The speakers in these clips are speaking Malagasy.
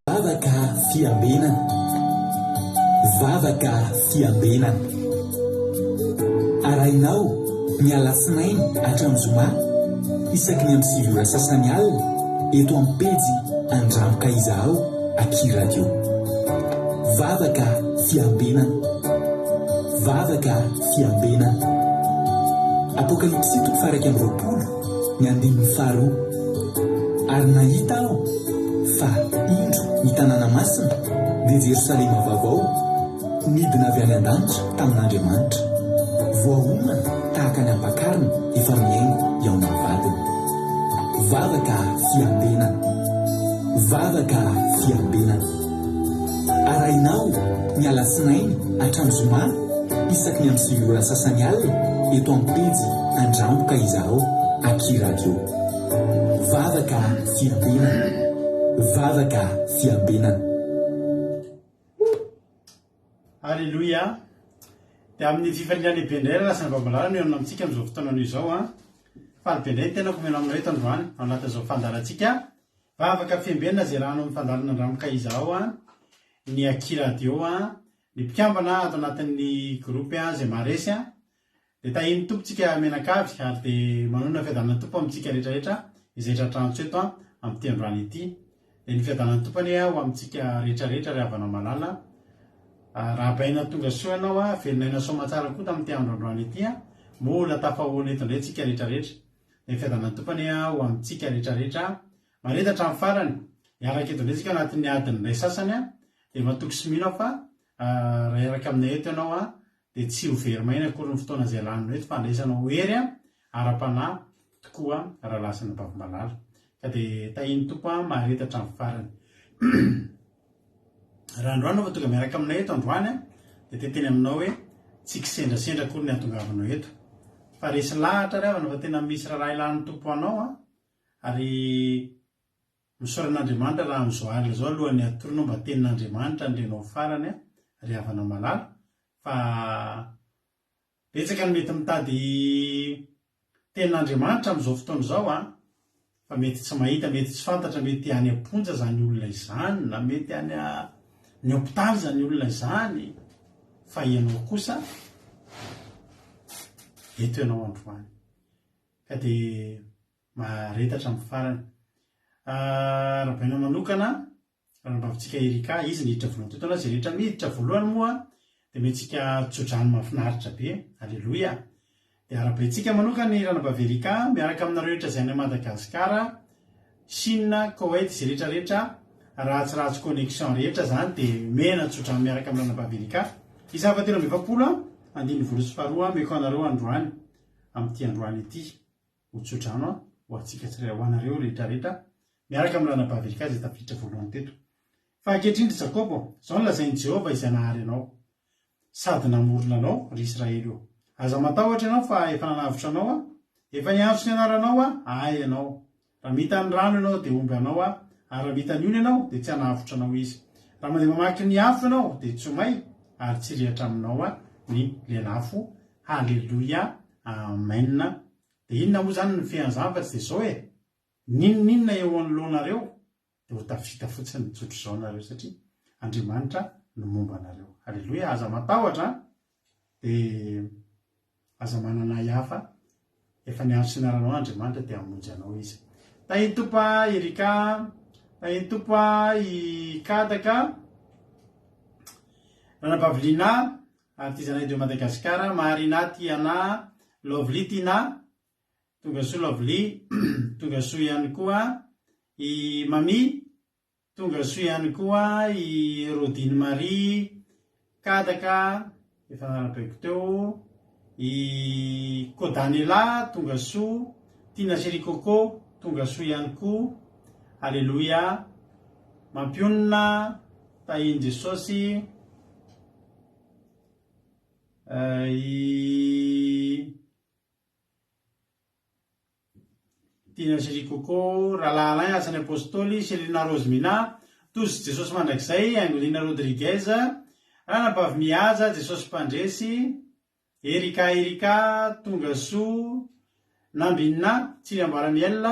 Vavaka fiambenana. Vavaka fiambenana. Arahinao ny alatsinainy hatramin'ny zoma isaky ny amin'ny 9 ora sasany alina eto amin'ny pejy Andramo ka izahao aky radio. Vavaka fiambenana. Vavaka fiambenana. Apokalypsy toko faha 21 ny andininy faharoa. Ary nahita aho fa, indro, ny tanàna masina, dia Jerosalema vaovao, nidina avy any an-danitra tamin'Andriamanitra, voaomana tahaka ny ampakarina efa mihaingo hihaona amin'ny vadiny. Vavaka fiambenana. Vavaka fiambenana. Arahinao ny alatsinainy hatramin'ny zoma isaky ny amin'ny 9 ora sasany alina eto amin'ny pejy Andramo ka izahao aky radio. Vavaka fiambenana. Vavaka fiambenana. Aleloia! Dia amin'ny fifaliana lehibe indray ry lasa Vambalala no hihaona amintsika amin'izao fotoana anio izao an! Faly be indray ny tenako mihaona aminao eto androany ao anatin'izao fandaharantsika Vavaka fiambenana izay rano amin'ny fandaharana Andramo Ka Izahao an, ny Aky Radio an, ny mpikambana ato anatin'ny groupe an izay maharesy an, Dia tahian'ny Tompo tsika mianakavy ary dia manonona fiadanan'ny Tompo amintsika rehetra rehetra izay tratrantso eto amin'ity androany ity. Dia ny fiadanan'ny Tompo anie ho amintsika rehetra rehetra ry havana malala. Arahabaina tonga soa ianao a, velon'aina soamatsara koa tamin'ity andro androany ity a. Mbola tafahoana eto indray tsika rehetra rehetra. Dia ny fiadanan'ny Tompo anie ho amintsika rehetra rehetra. Mahareta hatramin'ny farany. Hiaraka eto indray tsika anatin'ny adiny iray sasany a. Dia matoky sy mino aho fa raha hiaraka aminay eto ianao a, dia tsy ho very maina akory ny fotoana izay laninao eto fa handraisanao hery ara-panahy tokoa rahalahy sy anabavy malala. Ka dia tahian'ny Tompo mahareta hatramin'ny farany. Raha androany vao tonga miaraka aminay eto androany dia te teny aminao hoe tsy kisendrasendra akory ny hatongavanao eto. Fa resy lahatra ry havana fa tena misy raharaha ilan'ny Tompo anao ary Misaora an'Andriamanitra raha amin'izao alina izao alohan'ny hatorinao mba tenin'Andriamanitra no renao farany a, ry havana malala, fa betsaka ny mety mitady tenin'Andriamanitra amin'izao fotoana izao a, fa mety tsy mahita, mety tsy fantatra, mety any am-ponja izany olona izany, na mety any ny hopitaly izany olona izany, fa ianao kosa eto ianao androany. Ka dia Mahareta hatramin'ny farany. Arahabaina manokana ranambavintsika Ericka, izy niditra voalohany teto aloha, izay rehetra miditra voalohany moa dia omentsika tsodrano mahafinaritra be, Aleloia! Dia arahabaintsika manokana i ranabavy Ericka miaraka aminareo rehetra izay any Madagascar, Chine, Koweït, izay rehetra rehetra ratsiratsy connexion rehetra izany dia omena tsodrano miaraka amin'ny ranabavy Ericka. Isa faha 43 andininy voalohany sy faharoa ameko anareo androany amin'ity androany ity. ho tsodrano ho antsika tsirairay, ho anareo rehetra rehetra, miaraka amin'ny ranabavy Erika izay tafiditra voalohany teto. Fa ankehitriny, ry Jakoba ô, izao no lazain'i Jehovah izay nahary anao, sady namorona anao, ry Israely ô, Aza matahotra ianao, fa efa nanavotra anao Aho, efa niantso ny anaranao Aho, ahy ianao. Raha mita ny rano ianao, dia homba anao Aho, ary raha mita ny ony ianao, dia tsy hanavotra anao Izy. Raha mandeha mamaky ny afo ianao, dia tsy ho may, ary tsy hirehitra aminao ny lelafo. Haleloia. Amen. Dia inona moa izany ny fehan'izany fa tsy dia izao e! N'inon'inona eo anoloanareo dia ho tafita fotsiny tsotr'izao nareo satria Andriamanitra no momba anareo. Aleloia! Aza matahotra an! Dia aza manana ahiahy fa efa niantso sy niara anao Andriamanitra dia hamonjy anao Izy. Tahin'ny Tompo a Erika, tahin'ny Tompo a i Kadaka, Ranabavy Lina, Artisanat de Madagascar, Marina Tiana, Lovely Tina, tonga soa Lovely, tonga soa ihany koa i Mamy, tonga soa ihany koa i Rodine Marie, Kadaka, efa narabaiko teo, i Kodanela, tonga soa, Tina Chérie Coco, tonga soa ihany koa, Aleloia, mampionona, tahin'i Jesosy. I Tina Chérie Coco, Rahalahy Alain, Asan'ny Apostoly, Selina Rose Mina, Tozy Jesosy Mandrakizay, Haingolina Rodriguez, Ranabavy Mihaja, Jesosy Mpandresy, Erika Erika, Tonga Soa, Nambinina, Tsiriamboara Miel,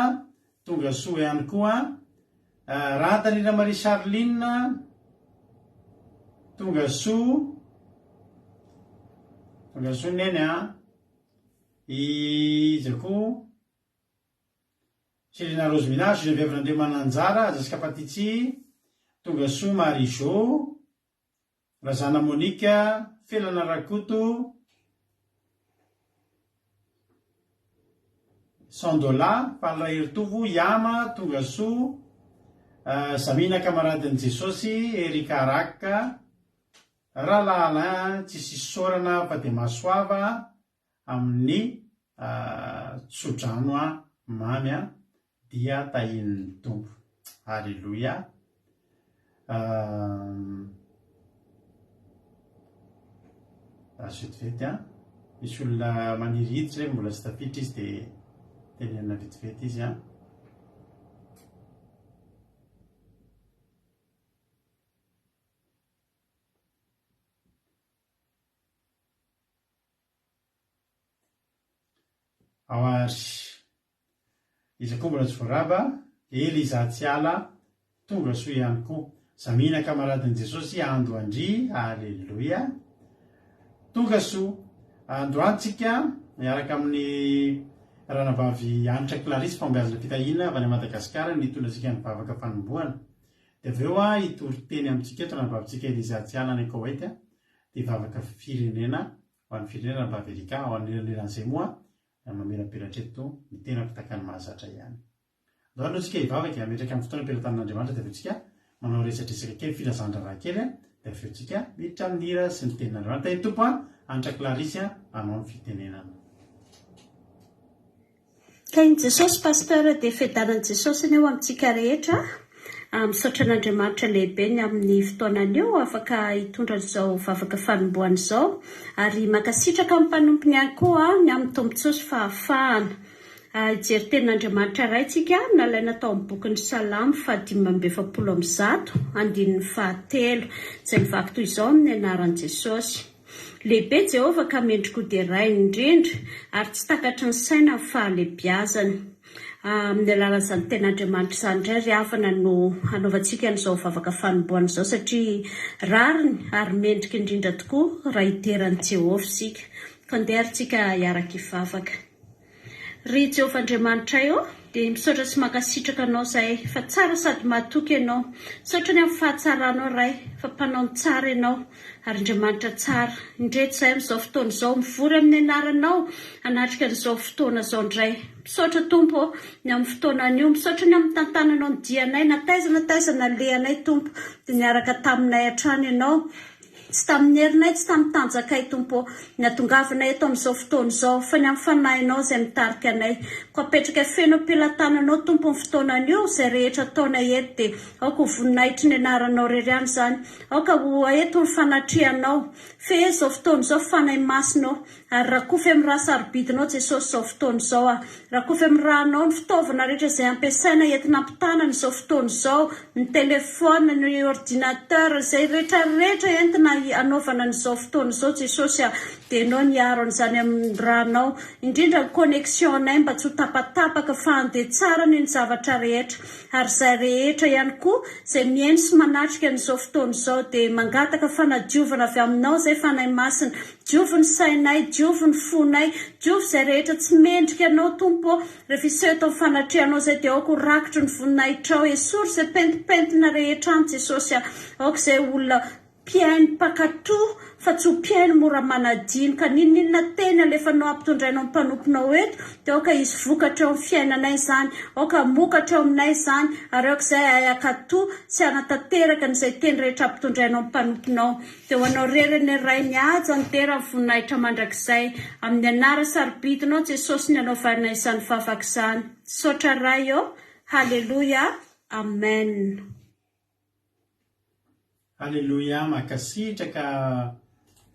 Tonga Soa ihany koa. Rahatanirina Marie Charline, tonga soa, tonga soa Neny a! Iza koa? Selena Rose Minah, Geneviève Randriamananjara, Jessica Patitsy, Tonga soa Marie Jo, Razana Monica, Felana Rakoto, Sandola, Faly Raheritovo, Yama, Tonga soa, Zamina Kamaradin'i Jesosy, Erika Araka, Rahalahy Alain, tsisy isaorana fa dia mahasoava, amin'ny tsodrano mamy dia tahian'ny Tompo. Aleloia. Azo vetivety an. Misy olona maniry hiditra nefa mbola tsy tafiditra izy dia tenenina vetivety izy an. Ao ary iza koa mbola tsy voaraba? Eliza Tsiala tonga soa ihany koa. Zamina kamaradin'i Jesosy ando andry aleloia. Tonga soa. Androany tsika miaraka amin'ny ranabavy Hanitra Clarisse fahombiazana fitahiana avy any Madagasikara ny hitondra antsika ny vavaka fanombohana. Dia avy eo hitory teny amintsika eto ranabavitsika Eliza Tsiala any Koweït dia vavaka firenena ho an'ny firenena Ranabavy Erika, ao anelanelan'izay moa mamirapiratra eto ny tenako tahaka ny mahazatra ihany. Andao aloha isika hivavaka e, hametraka ny fotoana am-pelatanan'Andriamanitra dia avy eo tsika manao resadresaka kely, filazan-draharaha kely dia avy eo tsika miditra amin'ny hira sy ny tenin'Andriamanitra. Tahin'ny Tompo an, Hanitra Clarisse hanao ny fitenenana. Tahin'i Jesosy Pasteur dia fiadanan'i Jesosy anie ho amintsika rehetra. Misaotra an'Andriamanitra lehibe ny amin'ny fotoana anio afaka hitondra an'izao vavaka fanombohana izao ary mankasitraka amin'ny mpanompony ihany koa ny amin'ny tombontsoa sy fahafahana hijery tenin'Andriamanitra iray tsika nalaina tao amin'ny bokin'ny Salamo faha-145 andininy fahatelo izay mivaky toy izao amin'ny anaran'i Jesosy. Lehibe Jehovah ka mendrika ho derainy indrindra, ary tsy takatry ny saina ny fahalehibiazany. Amin'ny alalan'izany Tenin'Andriamanitra izany indray ry havana no hanaovantsika an'izao vavaka fanombohana izao, satria rariny ary mendrika indrindra tokoa raha hidera an'i Jehovah isika. Ka ndeha ary tsika hiaraka hivavaka. Ry Jehovah Andriamanitray ô, dia misaotra sy mankasitraka Anao izahay, fa tsara sady mahatoky Ianao. Misaotra ny amin'ny fahatsaranao, Ray, fa mpanao ny tsara Ianao, ary Andriamanitra tsara. Indreto izahay amin'izao fotoana izao, mivory amin'ny Anaranao, hanatrika an'izao fotoana izao indray. Misaotra, Tompo ô, ny amin'ny fotoana anio. Misaotra ny amin'ny nitantananao ny dianay, na taiza na taiza nalehanay, Tompo, dia niaraka taminay hatrany Ianao. Tsy tamin'ny herinay, tsy tamin'ny tanjakay, Tompo ô, ny hatongavanay eto amin'izao fotoana izao, fa ny amin'ny Fanahinao izay mitarika anay. Koa apetrakay feno am-pelatananao, Tompo, ny fotoana anio, izay rehetra ataonay eto dia aoka ho voninahitry ny Anaranao irery ihany izany. Aoka ho eto ny fanatrehanao. Fehezo izao fotoana izao, Fanahy Masina ô. Ary rakofy amin'ny rà sarobidinao Jesosy izao fotoana izao aho. Rakofy amin'ny rànao ny fitaovana rehetra izay ampiasaina entina ampitana an'izao fotoana izao, ny téléphone, ny ordinateur, izay rehetra rehetra entina hanaovana an'izao fotoana izao Jesosy a, dia Ianao ny hiaro an'izany amin'ny rànao. Indrindra ny connexion-nay mba tsy ho tapatapaka fa handeha tsara anie ny zavatra rehetra. Ary izay rehetra ihany koa izay mihaino sy manatrika an'izao fotoana izao dia mangataka fanadiovana avy aminao izay Fanahy Masina. Diovy ny sainay, diovy ny fonay, diovy izay rehetra tsy mendrika Anao Tompo ô, rehefa hiseho eto amin'ny fanatrehanao izay dia aoka ho rakitry ny voninahitrao, esory izay pentimpentina rehetra any Jesosy a, aoka izay olona mpihaino mpankatò fa tsy ho mpihaino mora manadino, ka n'inon'inona teny alefanao ampitondrainao ny mpanomponao eto dia aoka hisy vokatra eo amin'ny fiainanay izany, aoka hamokatra eo aminay izany, ary aoka izay hahay hankatò sy hanatanteraka an'izay teny rehetra ampitondrainao ny mpanomponao. Dia ho Anao irery anie Ray ny haja, ny dera, ny voninahitra mandrakizay. Amin'ny anara sarobidinao Jesosy ny anaovana izany vavaka izany. Misaotra Ray ô. Haleloia. Amen. Haleloia mankasitraka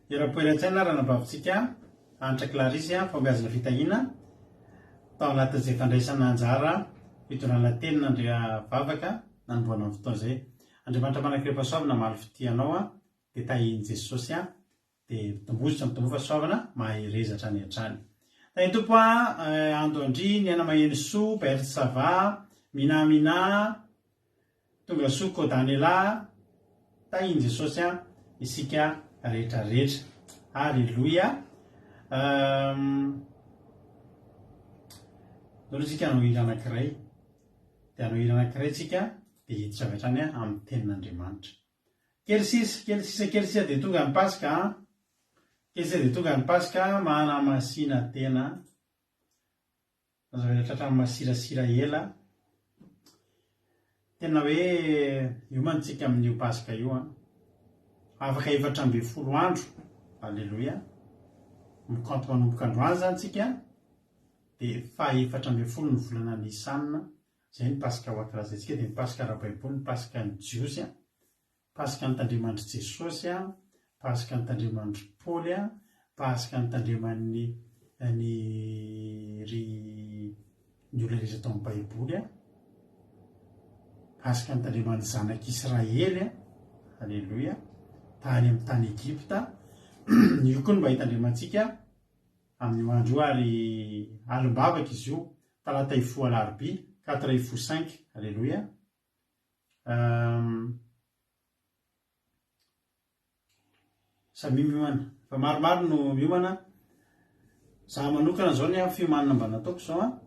Eram-poeran-tsaina ranabavintsika Hanitra Clarisse fahombiazana fitahiana tao anatin'izay fandraisana anjara fitondrana teny nandria vavaka nanombohana ny fotoana izay. Andriamanitra manankiray-pahasoavana hamaly fitia anao an, dia tahin'i Jesosy an, dia mitombozotra mitomboa fahasoavana mahereza hatrany hatrany. Tahin'ny Tompo an, Ando Andry, Niaina Maheno Soa, Bert Sava, Minah Minah. Tonga soa Kodanela a! Tahin'i Jesosy an isika rehetra rehetra. Aleloia. Ndao aloha tsika hanao hira anankiray. Dia hanao hira anankiray tsika dia hiditra avy hatrany amin'ny tenin'Andriamanitra. Kely sisa, kely sisa, kely sisa dia tonga ny Paska an. Kely sisa dia tonga ny Paska, manamasina tena. Aza avela tratran'ny masirasira ela. Tena hoe hiomana tsika amin'io Paska io an. Afaka 14 andro. Aleloia. Mikaonty manomboka androany izany tsika. Dia faha 14 ny volana Nisan. Izay ny Paska ho ankalazaintsika dia ny Paska ara-baiboly, ny Paskan'ny Jiosy an. Paska nitandreman-dry Jesosy an, Paska nitandreman-dry Paoly an, Paska nitandreman'ny ny ry ny olona rehetra tao amin'ny Baiboly an, Paska nitandreman'ny zanak'Israely an, Aleloia, tany amin'ny tany Egypta, io koa no mba hitandremantsika amin'io andro io ary alim-bavaka izy io, talata hifoha alarobia, quatre hifoha cinq, Aleloia. Samia miomana. Fa maromaro no miomana. Za manokana zao ny fiomanana mba nataoko zao an,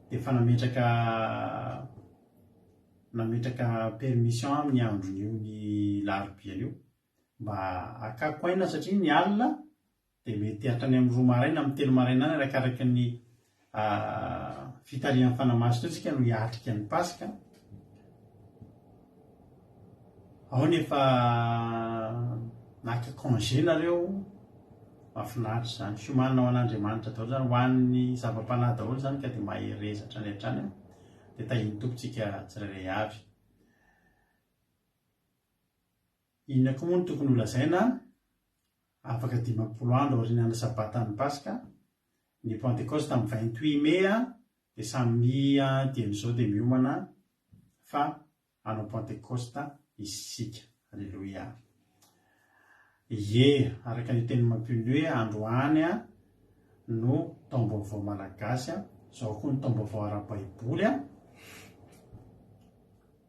dia efa nametraka nametraka permission amin'ny andron'io ny larobia an'io mba hakako aina satria ny alina dia mety hatrany amin'ny roa maraina, amin'ny telo maraina any arakaraka ny fitarihan'ny Fanahy Masina eo tsika no hiatrika ny Paska. Ao ny efa naka congé nareo, mahafinaritra izany. Fiomanana ho an'Andriamanitra daholo izany, ho an'ny zava-panahy daholo izany ka dia mahereza hatrany hatrany. Dia tahian'ny Tompo tsika tsirairay avy. Inona koa moa no tokony holazaina? Afaka 50 andro aorianan'ny Sabatan'ny Paska, ny Pantekosta amin'ny 28 Mey dia samia dieny izao dia miomana fa hanao Pantekosta isika. Aleloia. Ie, araka ny tenin'i Mampionona hoe androany no taom-baovao malagasy, izao koa ny taom-baovao ara-baiboly.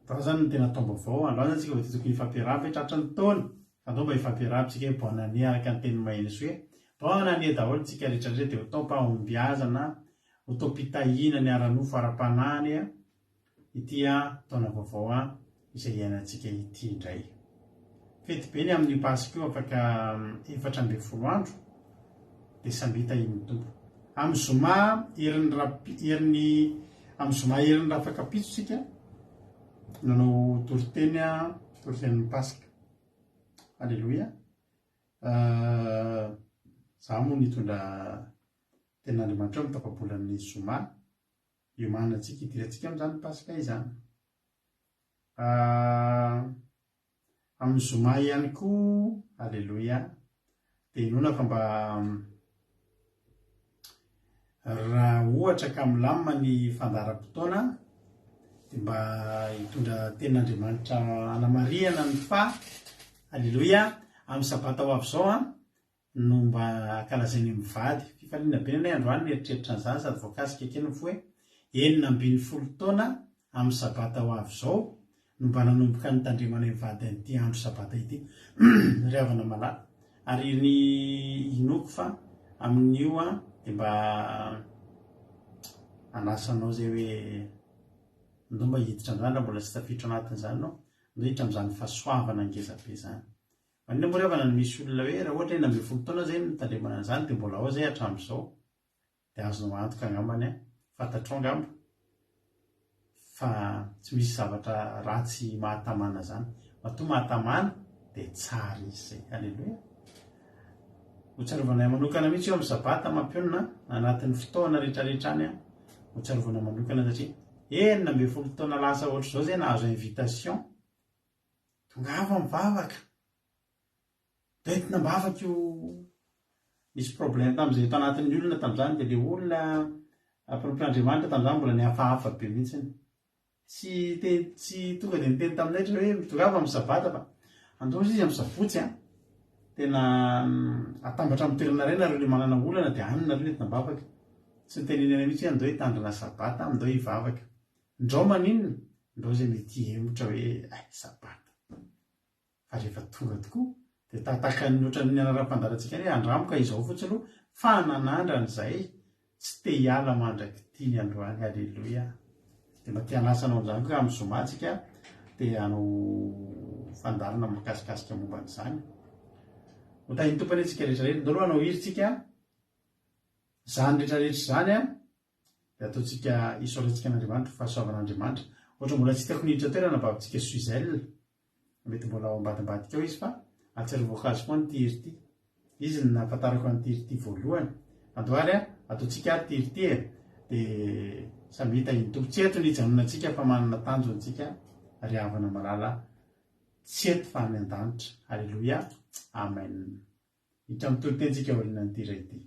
Androany izany no tena taom-baovao, androany izany isika vao tokony hifampiarahaba hoe tratry ny taona. Andao mba hifampiarahaba tsika hoe bonne année araka ny tenin'i Mahenosoa hoe bonne année daholo tsika rehetra rehetra dia ho taom-pahombiazana, ho taom-pitahiana ny ara-nofo ara-panahy anie ity taona vaovao izay iainantsika ity indray. Fety be ny amin'io Paska io afaka 14 andro dia samia tahian'ny Tompo. Amin'ny zoma herin'ny herin'ny amin'ny zoma herin'ny rafakapitso tsika nanao toriteny toritenin'ny Paska. Aleloia. Za moa nitondra tenin'Andriamanitra eo amin'ny tapa-bolan'ny zoma hiomanantsika hidirantsika amin'izany Paska izany. Amin'ny zoma ihany koa, aleloia, dia inoana fa mba Raha ohatra ka milamina ny fandaharam-potoana dia mba hitondra tenin'Andriamanitra hanamarihana ny fa, Aleloia, amin'ny sabata ho avy izao an, no mba ankalazainay mivady. Fifaliana be ny anay androany nieritreritra an'izany sady voakasika kely ny fo hoe 16 taona amin'ny sabata ho avy izao no mba nanomboka nitandremanay mivady an'ity andro sabata ity ry havana malala. Ary ny inoako fa amin'io an dia mba hanasa anao izay hoe ndao mba hiditra amin'izany raha mbola tsy tafiditra ao anatin'izany ianao, ndao hiditra amin'izany fahasoavana ngeza be izany. Maninona moa ry havana no misy olona hoe raha ohatra 16 taona izay no nitandremana an'izany dia mbola ao izay hatramin'izao. Dia azonao antoka angambany an, fantatrao angamba fa tsy misy zavatra ratsy mahatamana zany. Matoa mahatamana dia tsara izy zay. Aleloia. Ho tsarovanay manokana mihitsy eo amin'ny sabata mampionona anatin'ny fotoana rehetrarehetra any an. Ho tsarovana manokana satria 16 taona lasa ohatr'izao zay nahazo invitation. Tongava mivavaka. Entina am-bavaka io nisy problème tamin'izay tao anatin'ny olona tamin'izany dia ilay olona mpanompon'Andriamanitra tamin'izany mbola nihafahafa be mihitsiny. Tsy te- tsy tonga dia niteny taminay ohatra hoe mitongava amin'ny sabata fa andao izy amin'ny sabotsy an. Tena atambatra amin'ny toerana iray nareo ilay manana olana dia any nareo no entina am-bavaka. Tsy nitenenana mihitsy hoe andao hitandrina sabata, andao hivavaka. Ndrao maninona? Ndao izay mety hihemotra hoe ay sabata. Fa rehefa tonga tokoa dia tahatakan'ny ohatran'ny anaram-pandaharantsika hoe andramo ka izao fotsiny aloha fa nanandrana izay tsy te hiala mandrak'ity ny androany. Aleloia. Dia mba te hanasa anao amin'izany koa amin'ny zoma tsika dia hanao fandaharana mikasikasika momba an'izany. Ho tahin'ny Tompo anie tsika rehetra rehetra. Ndao aloha hanao hira tsika. Izany rehetra rehetra izany an. Dia ataontsika isaorantsika an'Andriamanitra fahasoavan'Andriamanitra. Ohatra mbola tsy hitako niditra toerana babantsika Suzelle. Mety mbola ao ambadimbadika ao izy fa ahatsiarovako azy foana ity hira ity. Izy no nahafantarako an'ity hira ity voalohany. Andao ary an, ataontsika ary ity hira ity e. Dia samia tahin'ny Tompo. Tsy eto ny hijanonantsika fa manana tanjona tsika ry havana malala. Tsy eto fa any an-danitra. Aleloia. Amen. Hiditra amin'ny toriteny-tsika aorianan'ity iray ity.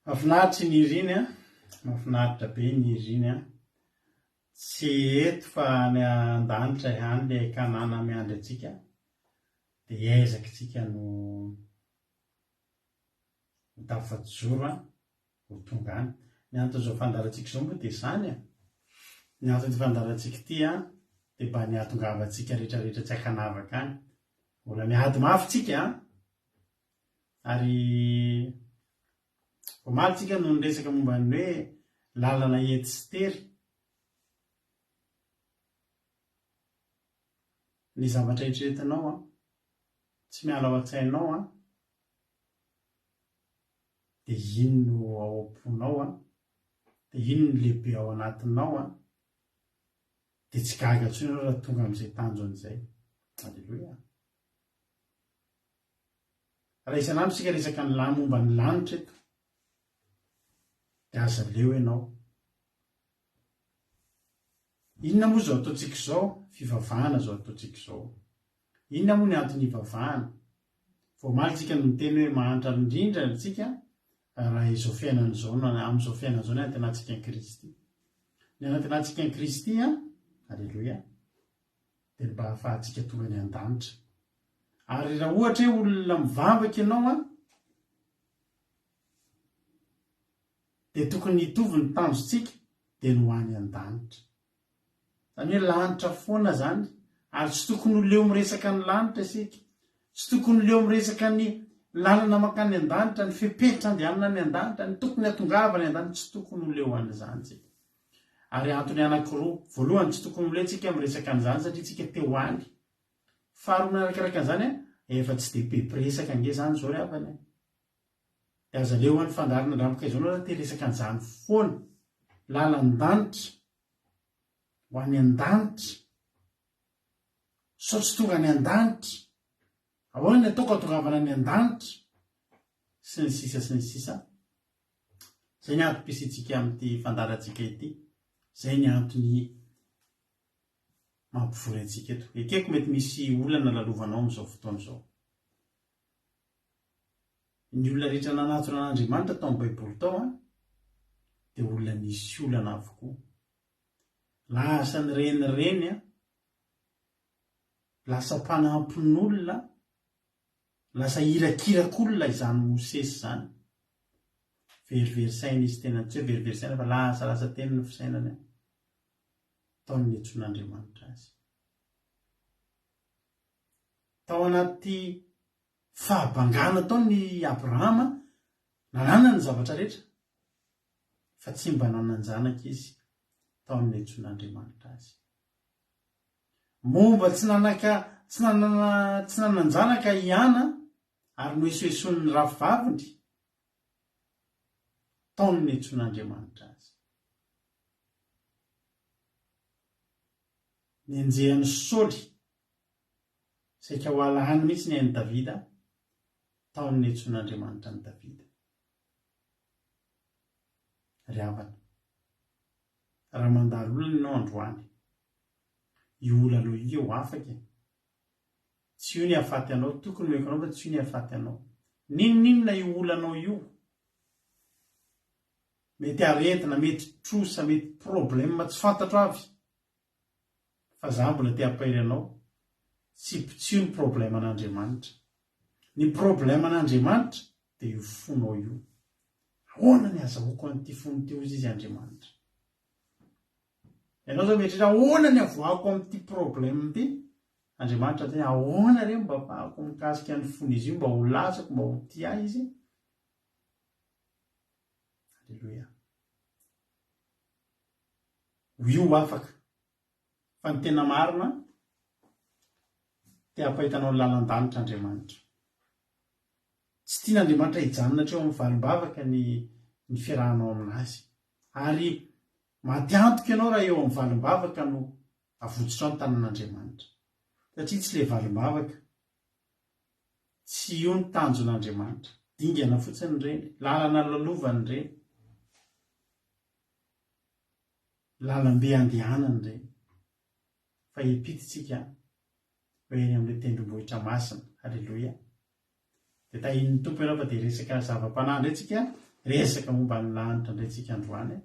Mahafinaritra i Niriny a! Mahafinaritra be i Niriny a! Tsy eto fa any an-danitra ihany ilay Kanana miandry antsika, dia hiezaka isika no ho tafajoro an, ho tonga any. Ny anton'izao fandaharantsika izao moa dia izany e! Ny anton'ity fandaharantsika ity an, dia mba ny hahatongavantsika rehetra rehetra tsy ankanavaka any. Mbola miady mafy tsika an! Ary omaly tsika no niresaka momba ny hoe lalana ety sy tery. Ny zavatra eritreretinao an, tsy miala ao an-tsainao an, dia iny no ao am-ponao an, dia iny no lehibe ao anatinao an, dia tsy gaga intsony ianao raha tonga amin'izay tanjona izay. Aleloia. Raha isan'andro isika resaka ny la momba ny lanitra eto, dia aza leo ianao. Inona moa izao ataontsika izao? Fivavahana izao ataontsika izao. Inona moa ny antony hivavahana? Vao omaly isika no niteny hoe mahantra indrindra isika raha izao fiainana izao no amin'izao fiainana izao ny anantenantsika an'i Kristy. Ny anantenantsika an'i Kristy an, aleloia, dia ny mba hahafahantsika tonga any an-danitra. Ary raha ohatra hoe olona mivavaka ianao an, dia tokony hitovy ny tanjontsika dia ny ho any an-danitra. Izany hoe lanitra foana izany, ary tsy tokony ho leo miresaka ny lanitra isika. Tsy tokony ho leo miresaka ny lalana mankany an-danitra, ny fepetra andehanana any an-danitra, ny tokony hatongavana any an-danitra, tsy tokony ho leo an'izany isika. Ary antony anankiroa, voalohany tsy tokony ho leo tsika miresaka an'izany satria tsika te ho any. Faharoa manarakaraka an'izany, efa tsy dia be mpiresaka ange izany izao ry havana e. Dia aza leo any fandaharana andramoka izao nareo te resaka an'izany foana. Lalan-danitra ho any an-danitra. Sao tsy tonga any an-danitra. Ahoana ny ataoko hahatongavana any an-danitra? Sy ny sisa sy ny sisa. Izay ny antom-pisiantsika amin'ity fandaharantsika ity. Izay ny antony mampivory antsika eto. Ekeko mety misy olana lalovanao amin'izao fotoana izao. Ny olona rehetra nanatona an'Andriamanitra tao amin'ny Baiboly tao an, dia olona nisy olana avokoa. Lasa nirenireny an, lasa mpanampin'olona, lasa irakirak'olona izany Mosesy izany. Verivery saina izy tena, tsy hoe verivery saina fa lasa lasa teny ny fisainany an. Tao ny niantsoan'Andriamanitra azy. Tao anaty fahabangana tao ny Abrahama, nananany ny zavatra rehetra, fa tsy mba nanan-janaka izy tao amin'ny niantsoan'Andriamanitra azy. Momba tsy nanaka tsy nanana tsy nanan-janaka i Ana ary noesoesoin'ny rafivaviny tao ny niantsoan'Andriamanitra azy. Nenjehan'i Saoly Saika ho alahany mihitsy ny ain'i Davida tao amin'ny niantsoan'Andriamanitra an'i Davida. Ry havana, raha mandalo olana ianao androany, io olanao io ho afaka e. Tsy io ny hahafaty anao, tokony omeko anao fa tsy io ny hahafaty anao. N'inon'inona io olanao io, mety aretina, mety trosa, mety problème tsy fantatro avy, Fa za mbola te hampahery anao, tsipotsio ny problème an'Andriamanitra. Ny problème an'Andriamanitra dia io fonao io. Ahoana ny azahoako an'ity fony ity hozy izy Andriamanitra. Ianao zao mieritreritra ahoana ny avoahako amin'ity problème ity? Andriamanitra teny ahoana re mba afahako mikasika ny fon'izy io mba ho latsako mba ho tia ahy izy? Alléluia. Ho io afaka. Fa ny tena marina, te hampahita anao ny lalan-danitra Andriamanitra. Tsy tian'Andriamanitra hijanona hatreo amin'ny valim-bavaka ny ny fiarahanao aminazy. Ary maty antoka ianao raha eo amin'ny valim-bavaka no avotsotrao ny tanan'Andriamanitra. Satria tsy ilay valim-bavaka. Tsy io ny tanjon'Andriamanitra. Dingana fotsiny ireny, lalana lalovany ireny. Lalambe andehanana ireny fa hiampita tsika ho eny amin'ilay tendrombohitra masina. Haleloia. Dia tahian'ny Tompo ianao fa dia resaka zava-panahy indray tsika. Resaka momba ny lanitra indray tsika androany.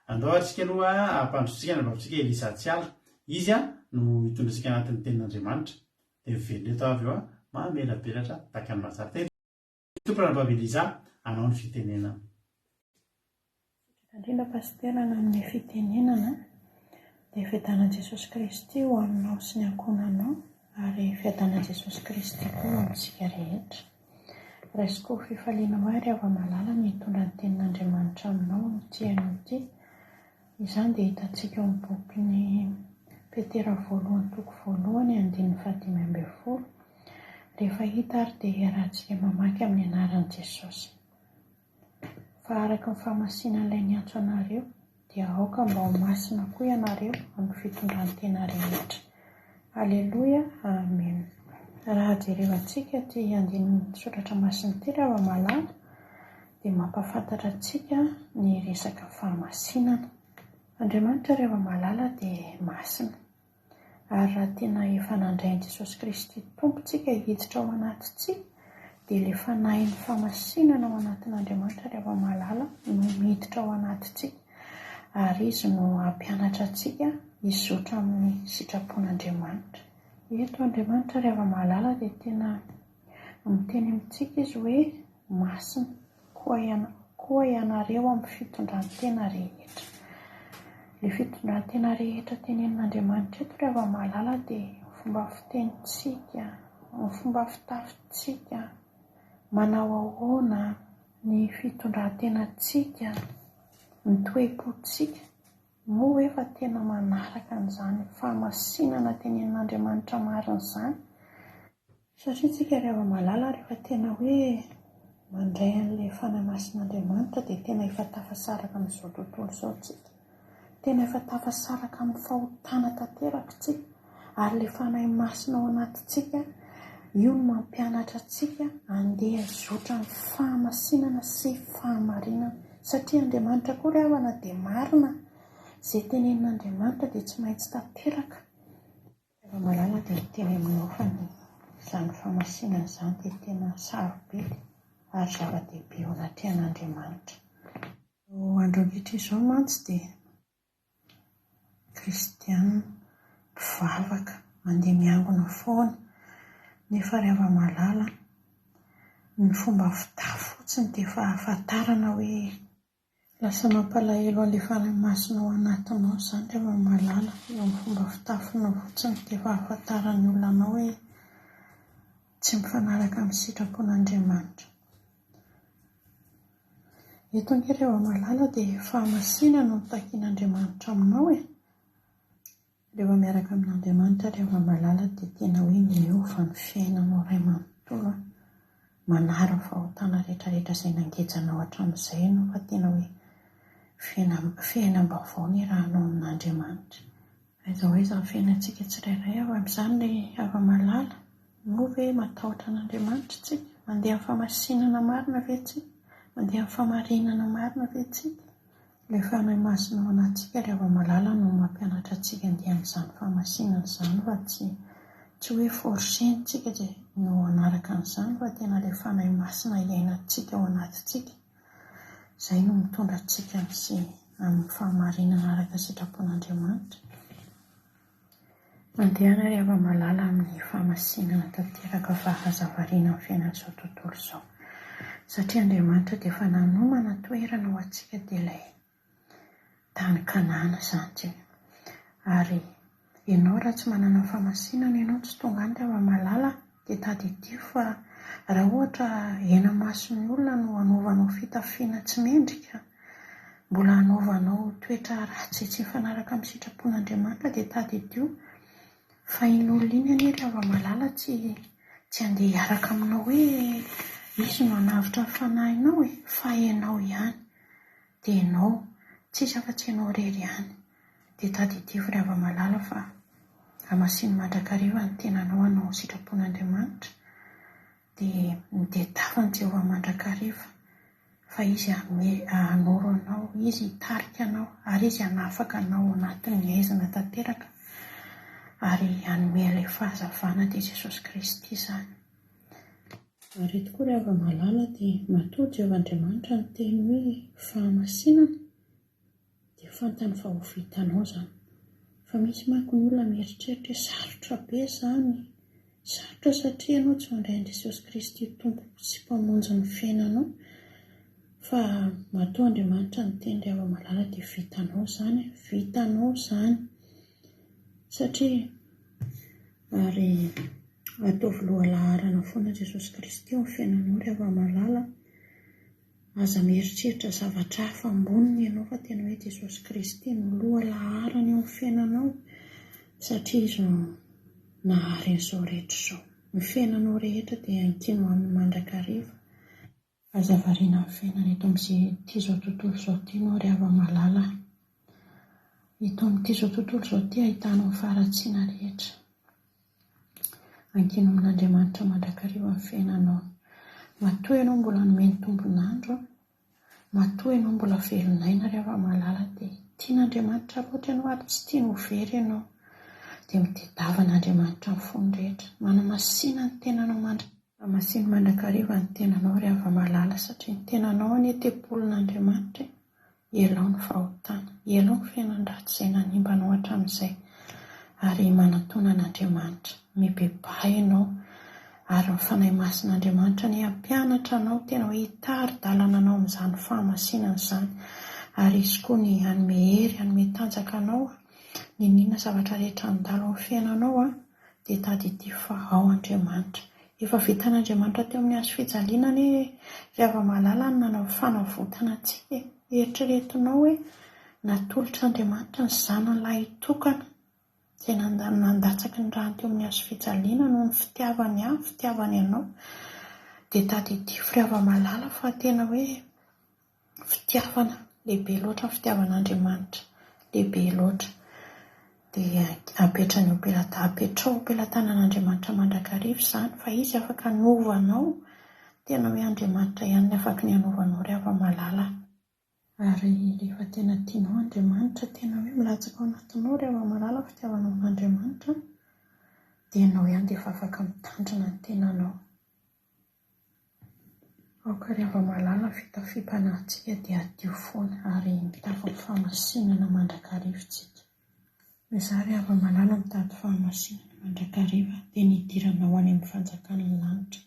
Andao ary tsika aloha hampandrotsika ny vavitsika Elisa Tsiala. Izy no hitondra antsika anatin'ny tenin'Andriamanitra. Dia miverina eto avy eo mamelabelatra tahaka ny mahazatra. Tompo Ranabavy Elisa, anao ny fitenenana. Sitraka indrindra Pasitera nanome fitenenana dia fiadanan'i Jesosy Kristy ho aminao sy ny ankohonanao ary fiadanan'i Jesosy Kristy koa ho amintsika rehetra. Raisiko ho fifaliana ho ahy ry hava-malala ny hitondra ny tenin'Andriamanitra aminao amin'ity anio ity. Izany dia hitantsika ao amin'ny bokin'i Petera voalohany toko voalohany andininy fahadimy ambinifolo. Rehefa hita ary dia hiarahantsika mamaky amin'ny anaran'i Jesosy. Fa araka ny fahamasinan'ilay niantso anareo, dia aoka mba ho masina koa ianareo amin'ny fitondran-tena rehetra. Aleloia, Amena. Raha jerevantsika ity andininy soratra masina ity ry hava-malala, dia mampahafantatra antsika ny resaka fahamasinana. Andriamanitra ry hava-malala dia masina. Ary raha tena efa nandray an'i Jesosy Kristy Tompontsika hiditra ao anatintsika, dia ilay Fanahin'ny fahamasinana ao anatin'Andriamanitra ry hava-malala no miditra ao anatintsika, ary Izy no hampianatra antsika hizotra amin'ny sitrapon'Andriamanitra. Eto Andriamanitra ry hava-malala dia tena miteny amintsika Izy hoe masina. Koa koa ianareo amin'ny fitondran-tena rehetra. Ilay fitondran-tena rehetra tenenin'Andriamanitra eto ry hava-mahalala dia ny fomba fitenintsika, ny fomba fitafintsika, manao ahoana ny fitondran-tenantsika, ny toe-pontsika. Moa ve fa tena manaraka an'izany fahamasinana tenenin'Andriamanitra marina izany? Satria tsika ry hava-malala rehefa tena hoe mandray an'ilay Fanahy Masin'Andriamanitra dia tena efa tafasaraka amin'izao tontolo izao tsika. Tena efa tafasaraka amin'ny fahotana tanteraka tsika. Ary ilay Fanahy Masina ao anatintsika, io no mampianatra antsika handeha hizotra amin'ny fahamasinana sy fahamarinana. Satria Andriamanitra koa ry havana dia marina. Izay tenenin'Andriamanitra dia tsy maintsy tanteraka. Ry malala dia miteny aminao fa ny izany fahamasinana izany dia tena sarobidy ary zava-dehibe eo anatrehan'Andriamanitra. Izao andro ankehitriny izao mantsy dia kristiana, mpivavaka, mandeha miangona foana, nefa ry hava-malala ny fomba fitafy fotsiny dia efa ahafantarana hoe Lasa mampalahelo an'ilay Fanahy Masina ao anatinao izany ry hava-malala, eo amin'ny fomba fitafinao fotsiny dia efa ahafantaran'ny olona anao hoe tsy mifanaraka amin'ny sitrapon'Andriamanitra. Eto ange ry hava-malala dia fahamasinana no takian'Andriamanitra aminao e! Rehefa miaraka amin'Andriamanitra ry hava-malala dia tena hoe miova ny fiainanao iray manontolo an! Manary ny fahotana rehetra rehetra izay nangeja anao hatramin'izay ianao fa tena hoe fiainam-baovao ny iarahanao amin'Andriamanitra. Aiza ho aiza ny fiainantsika tsirairay avy amin'izany ry hava-malala? Moa ve matahotra an'Andriamanitra isika? Mandeha amin'ny fahamasinana marina ve isika? Mandeha amin'ny fahamarinana marina ve isika? Ilay Fanahy Masina ao anatintsika ry hava-malala no mampianatra antsika handeha amin'izany fahamasinana izany fa tsy tsy hoe forcer-ntsika dia no hanaraka an'izany fa tena ilay Fanahy Masina iainantsika ao anatintsika izay no mitondra antsika sy amin'ny fahamarinana araka ny sitrapon'Andriamanitra. Mandehana ry hava-malala amin'ny fahamasinana tanteraka fa aza variana amin'ny fiainan'izao tontolo izao. Satria Andriamanitra dia efa nanomana toerana ho antsika dia ilay tany Kanana izany tsika. Ary ianao raha tsy manana ny fahamasinana ianao tsy tonga any ry hava-malala dia tadidio fa raha ohatra hena mason'ny olona no hanaovanao fitafiana tsy mendrika, mbola hanaovanao toetra ratsy tsy mifanaraka amin'ny sitrapon'Andriamanitra dia tadidio fa iny olona iny anie ry hava-malala tsy tsy handeha hiaraka aminao hoe izy no hanavotra ny fanahinao e, fa ianao ihany, dia ianao, tsisy afa-tsy ianao irery ihany. Dia tadidio ry hava-malala fa hamasino mandrakariva ny tenanao hanao ny sitrapon'Andriamanitra, dia mitadiava an'i Jehovah mandrakariva, fa Izy hanome hanoro anao, Izy hitarika anao, ary Izy hanafaka anao ao anatin'ny haizina tanteraka, ary hanome ilay fahazavana, dia Jesosy Kristy izany. Ary eto koa ry hava-malala dia matoa Jehovah Andriamanitra niteny hoe fahamasinana dia fantany fa ho vitanao izany. Fa misy manko ny olona mieritreritra hoe sarotra be izany, sarotra satria ianao tsy mandray an'i Jesosy Kristy ho Tompo sy Mpamonjy ny fiainanao. Fa matoa Andriamanitra niteny ry hava-malala dia vitanao izany, vitanao izany. Satria ary ataovy lohalaharana foana Jesosy Kristy eo amin'ny fiainanao ry hava-malala. Aza mieritreritra zavatra hafa amboniny ianao fa tena hoe Jesosy Kristy no lohalaharana eo amin'ny fiainanao satria Izy no nahary an'izao rehetra izao. Ny fiainanao rehetra dia ankino Aminy mandrakariva. Aza variana amin'ny fiainana eto amin'ity izao tontolo izao ity ianao ry hava-malala a. Eto amin'ity izao tontolo izao ity ahitanao ny faharatsiana rehetra. Ankino amin'Andriamanitra mandrakariva ny fiainanao. Matoa ianao mbola nomen'ny tombon'andro, matoa ianao mbola velon'aina ry hava-malala dia tian'Andriamanitra loatra ianao ary tsy tiany ho very ianao. Dia mitedava an'Andriamanitra amin'ny fony rehetra. Manamasina ny tenanao mandrakariva. Hamasino mandrakariva ny tenanao ry hava-malala satria ny tenanao anie tempolin'Andriamanitra e! Ialao ny fahotana, ialao ny fiainan-dratsy izay nanimba anao hatramin'izay ary manantòna an'Andriamanitra. Mibebaha ianao ary ny Fanahy Masin'Andriamanitra anie hampianatra anao tena hoe hitari-dalana anao amin'izany fahamasinana izany ary Izy koa ny hanome hery, hanome tanjaka anao n'inon'inona zavatra rehetra handalo amin'ny fiainanao an! dia tadidio fa ao Andriamanitra. Efa vitan'Andriamanitra teo amin'ny hazo fijaliana anie ry hava-malala ny nanao fanavotana antsika e! Eritreretinao hoe natolotr'Andriamanitra ny Zanany lahitokana izay nandatsaky ny rany teo amin'ny hazo fijaliana noho ny fitiavany ahy, fitiavany anao. Dia tadidio ry hava-malala fa tena hoe Fitiavana, lehibe loatra ny fitiavan'Andriamanitra, lehibe loatra. Dia apetrany eo am-pelata, apetraho eo am-pelatanan'Andriamanitra mandrakariva izany fa Izy afaka hanova anao, tena hoe Andriamanitra ihany no afaka ny hanova anao ry hava-malala. Ary rehefa tena tianao Andriamanitra, tena hoe milatsaka ao anatinao ry hava-malala ny fitiavanao an'Andriamanitra, dia ianao ihany dia efa afaka mitandrina ny tenanao. Aoka ry hava-malala ny fitafiam-panahintsika dia hadio foana ary mitafy ny fahamasinana mandrakariva isika. Izaho ry hava-malala mitady fahamasinana mandrakariva dia ny hidiranao any amin'ny fanjakan'ny lanitra.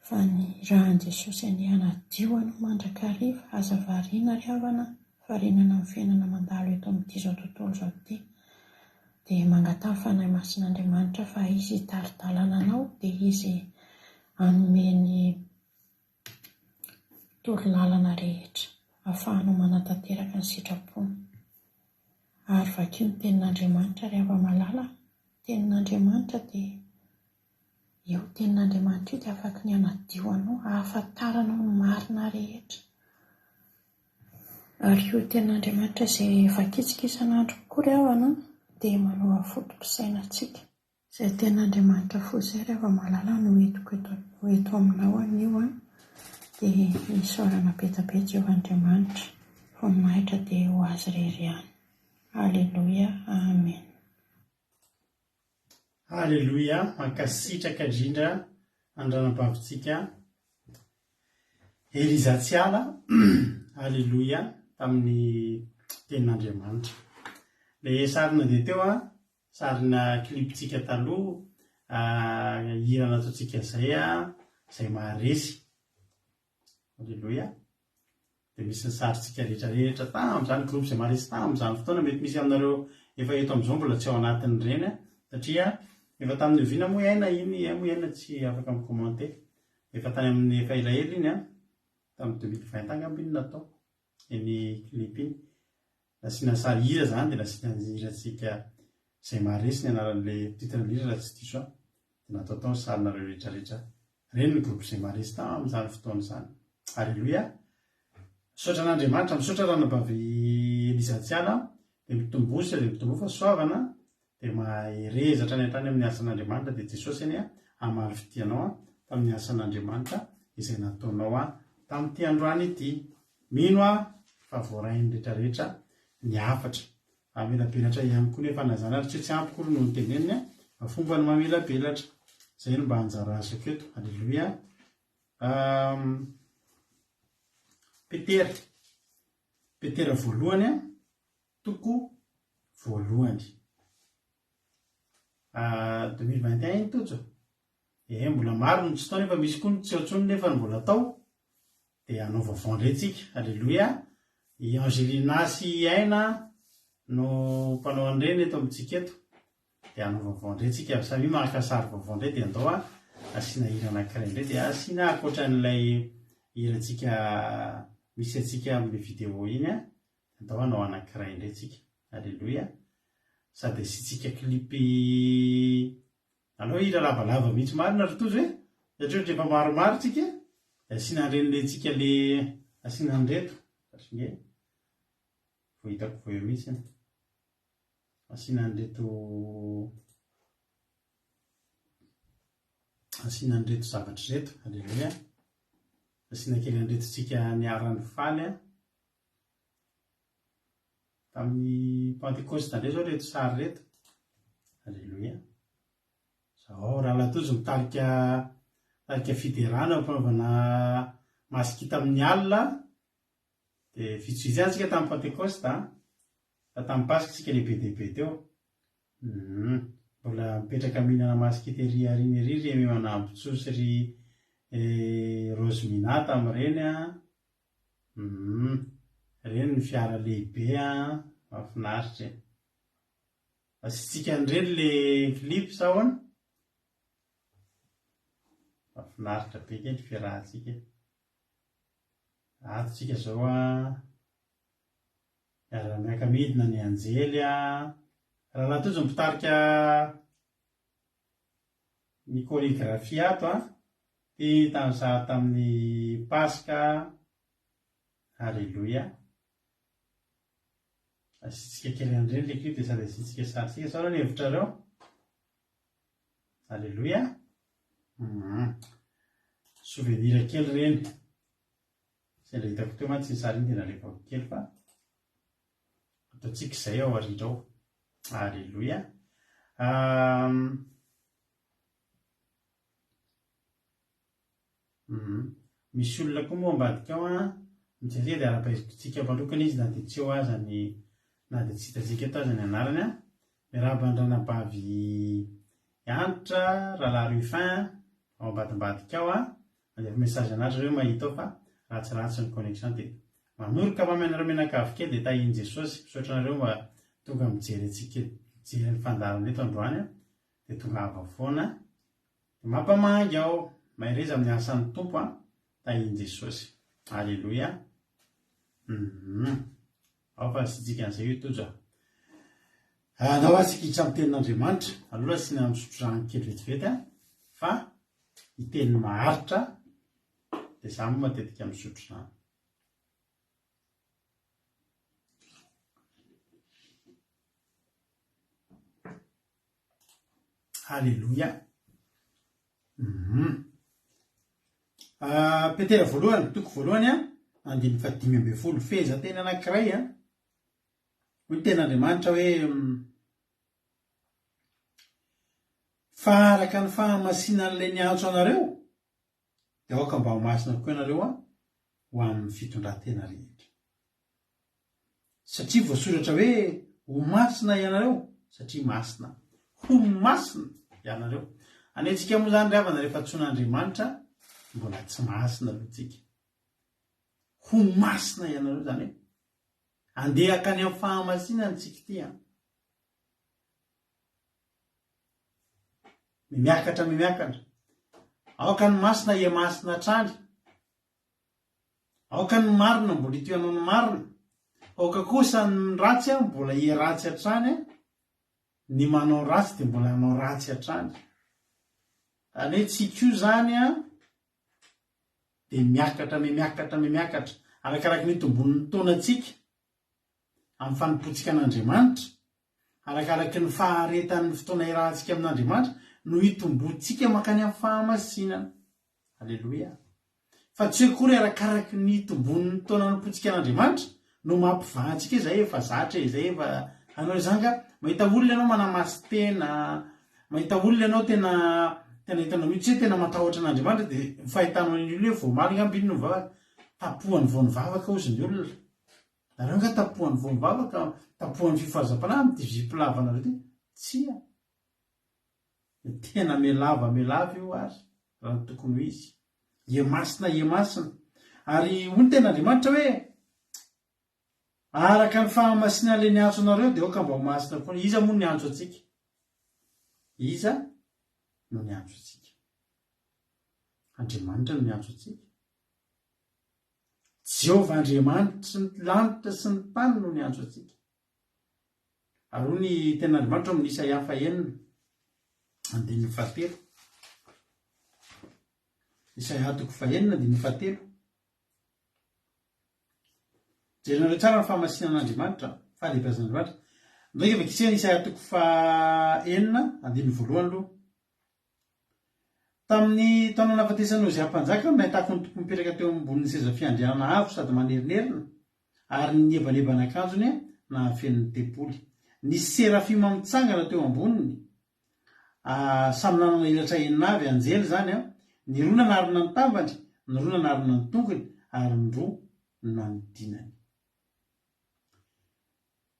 Fa ny rahan'i Jesosy anie hanadio anao mandrakariva, aza variana ry havana, farinana amin'ny fiainana mandalo eto amin'ity izao tontolo izao ity. Dia mangataha Fanahy Masin'Andriamanitra fa Izy hitari-dalana anao dia Izy hanome ny torolalana rehetra ahafahanao manatanteraka ny sitrapony. Ary vakio ny Tenin'Andriamanitra ry hava-malala a! Tenin'Andriamanitra dia io Tenin'Andriamanitra io dia afaky ny hanadio anao, hahafantaranao ny marina rehetra. Ary io Tenin'Andriamanitra izay vakintsika isan'andro koa ry havana dia manova foto-pisainantsika. Izay Tenin'Andriamanitra fo izay ry hava-malala no entiko eto ho eto aminao anio an, dia isaorana be dia be Jehovah Andriamanitra, voninahitra dia ho Azy irery ihany. Aleloia, Amen. Aleloia, mankasitraka indrindra an'i ranabavintsika Eliza Tsiala, Aleloia, tamin'ny tenin'Andriamanitra. Le sary nandeha teo an, sarina clip-tsika taloha, hira nataontsika zay an, zay maharesy. Aleloia. Dia misy ny sarintsika rehetra rehetra tamin'izany groupe izay maharesy tamin'izany fotoana, mety misy aminareo efa eto amin'izao mbola tsy ao anatin'ireny satria efa tamin'ny oviana moa aina iny, ay moa aina tsy afaka mi-commenter, efa tany amin'ny efa elaela iny an, tamin'ny 2020 angamba iny natao, iny clip iny. Nasiana sary hira izany dia nasiana ny hirantsika izay maharesy ny anaran'ilay titre ny hira raha tsy diso aho, dia natao tao ny sarinareo rehetra rehetra. Ireny ny groupe izay maharesy tamin'izany fotoana izany. Aleloia! Misaotra an'Andriamanitra, misaotra ranabavy Eliza Tsiala, dia mitomboa sy dia mitomboa fahasoavana, dia mahereza hatrany hatrany amin'ny asan'Andriamanitra, dia Jesosy anie hamaly fitia anao tamin'ny asan'Andriamanitra izay nataonao tamin'ity androany ity. Mino aho fa voarain'ny rehetra rehetra ny hafatra. Mamelabelatra ihany koa nefa na izany ary tsy hoe tsy ampy akory no noteneniny fa fomba ny mamelabelatra. Izay no mba anjara asako eto. Aleloia. Petera, Petera voalohany an, toko voalohany. 2021 iny Tojo? Ee, mbola maro ny tsy tao nefa misy koa ny tsy ao intsony nefa ny mbola tao. Dia hanao vaovao indray tsika. Aleloia. I Angelina sy i Aina no mpanao an'ireny eto amintsika eto. Dia hanao vaovao indray tsika. Samia maka sary vaovao indray dia andao asiana hira anankiray indray dia asiana ankoatran'ilay hirantsika misy antsika amin'ilay vidéo iny an. Andao hanao anankiray indray tsika. Aleloia. Sady asiantsika clip Aleo hira lavalava mihitsy marina ry Tojo e! Satria ohatry efa maromaro tsika de asiana an'ireny le tsika le asiana an'ireto satria nge vao hitako vao eo mihitsy iny. Asiana an'ireto asiana an'ireto zavatra ireto, aleloia. Asiana kely an'ireto tsika niara-nifaly an. Tamin'ny Pantekosta indray izao ireto sary ireto. Aleloia. Zao, Rahalahy Tojo mitarika mitarika fiderana eo am-panaovana masikita amin'ny alina. Dia vitsivitsy ihany tsika tamin'ny Pantekosta, fa tamin'ny Paska tsika lehibe dia be teo. Hum. Mbola mipetraka mihinana masikita ery aoriana ery ry Aimé Manambotsoa sy ry Rose Mina tamin'ireny an. Humm reny ny fiara lehibe an, mahafinaritra e. Asiantsika an'ireny le clip sa ahoana? Mahafinaritra be kay ny fiarahantsika e. Ato tsika zao an, miara-miaka-midina ny anjely an. Rahalahy Tojo mpitarika ny chorégraphie ato an. Ty tamin'ny sary tamin'ny Paska Aleloia. Asiantsika kely an'ireny le clip dia sady asiantsika sary tsika. Sao ny hevitrareo? Aleloia. Mhm. Souvenir kely ireny. Sendra hitako teo mantsy iny sary iny dia nalefako kely fa ataontsika izay ao aoriana ao. Aleloia. Um, Humm. Misy olona koa moa ambadika ao an, mijery dia arahabaintsika manokana izy na dia tsy eo aza ny, na dia tsy hitantsika eto aza ny anarany an. Miarahaba an-dRanabavy Hanitra, Rahalahy Ruffin ao ambadimbadika ao an. Mandefa message anah ry zareo mahita ao fa ratsiratsy ny connexion dia manoroka mamy anareo mianakavy kely dia tahian'i Jesosy. Misaotra anareo mba tonga mijery antsika mijery ny fandaharana eto androany an. Dia tongava foana. Dia mampamangy aho, mahereza amin'ny asan'ny Tompo an, tahin'i Jesosy. Aleloia. Humm. Ao fa asiantsika an'izay io Tojo a. Andao ary tsika hiditra amin'ny tenin'Andriamanitra. Aloha asiana misotro rano kely vetivety an, fa hiteny maharitra dia za moa matetika misotro rano. Aleloia. Uhum. Ah, Petera voalohany, toko voalohany a, andininy fahadimy ambin'ny folo, fehezanteny anankiray a. Hoy ny tenin'Andriamanitra hoe Fa araka ny fahamasinan'ilay niantso anareo, dia aoka mba ho masina koa ianareo ho amin'ny fitondran-tena rehetra. Satria voasoratra hoe, Ho masina ianareo, satria masina. Ho masina ianareo. Any antsika moa izany ry havana rehefa antsoin'Andriamanitra, mbola tsy masina aloha tsika. Ho masina ianareo, izany hoe andeha hankany amin'ny fahamasinana tsika ity an. Mimiakatra mimiakatra. Aoka ny masina hihamasina hatrany. Aoka ny marina mbola hitohy hanao ny marina. Aoka kosa ny ratsy mbola hiharatsy hatrany. Ny manao ratsy dia mbola hanao ratsy hatrany. Izany hoe tsika io izany an, dia miakatra mimiakatra mimiakatra. Arakaraky ny itombon'ny taonantsika amin'ny fanompoantsika an'Andriamanitra, Arakaraky ny faharetan'ny fotoana iarahantsika amin'Andriamanitra no hitomboantsika mankany amin'ny fahamasinana. Aleloia. Fa tsy hoe akory arakaraky ny hitomboan'ny taona anompoantsika an'Andriamanitra no mampivaha antsika hoe izay efa zatra e, izay efa hanao izany ka. Mahita olona ianao manamasin-tena, mahita olona ianao tena. Tena hitanao mihitsy hoe tena matahotra an'Andriamanitra dia ny fahitanao an'iny olona io vao omaly angamba iny no nivavaka. Tapohany vao nivavaka hozy ny olona. Nareo angaha tapohany vao mivavaka, tapohan'ny fifohazam-panahy amin'ity zipo lavanareo ity? Tsia. Tena mihalava mihalava io ary raha ny tokony ho izy. Ie masina, ie masina. Ary hoy ny tenin'Andriamanitra hoe, Araka ny fahamasinan'ilay niantso anareo dia aoka mba ho masina koa. Iza moa no niantso antsika? Iza no niantso antsika? Andriamanitra no niantso antsika. Jehovah Andriamanitry ny lanitra sy ny tany no niantso antsika. Ary hoy ny tenin'Andriamanitra ao amin'ny Isaia fahenina, andininy fahatelo. Isaia toko fahenina, andininy fahatelo. Jerenareo tsara ny fahamasinan'Andriamanitra, fahalehibeazan'Andriamanitra. Ndraika vakisena Isaia toko fahenina, andininy voalohany aloha. Tamin'ny taona nahafatesan'i Ozia Mpanjaka no nahitako ny Tompo mipetraka teo ambonin'ny seza fiandrianana avo sady manerinerina, ary ny niebanebana akanjony nahafeno ny tempoly. Nisy serafima mitsangana teo amboniny, samy nanana elatra enina avy, anjely izany, ny roa nanarona ny tavany, ny roa nanarona ny tongony, ary ny roa nanodinany.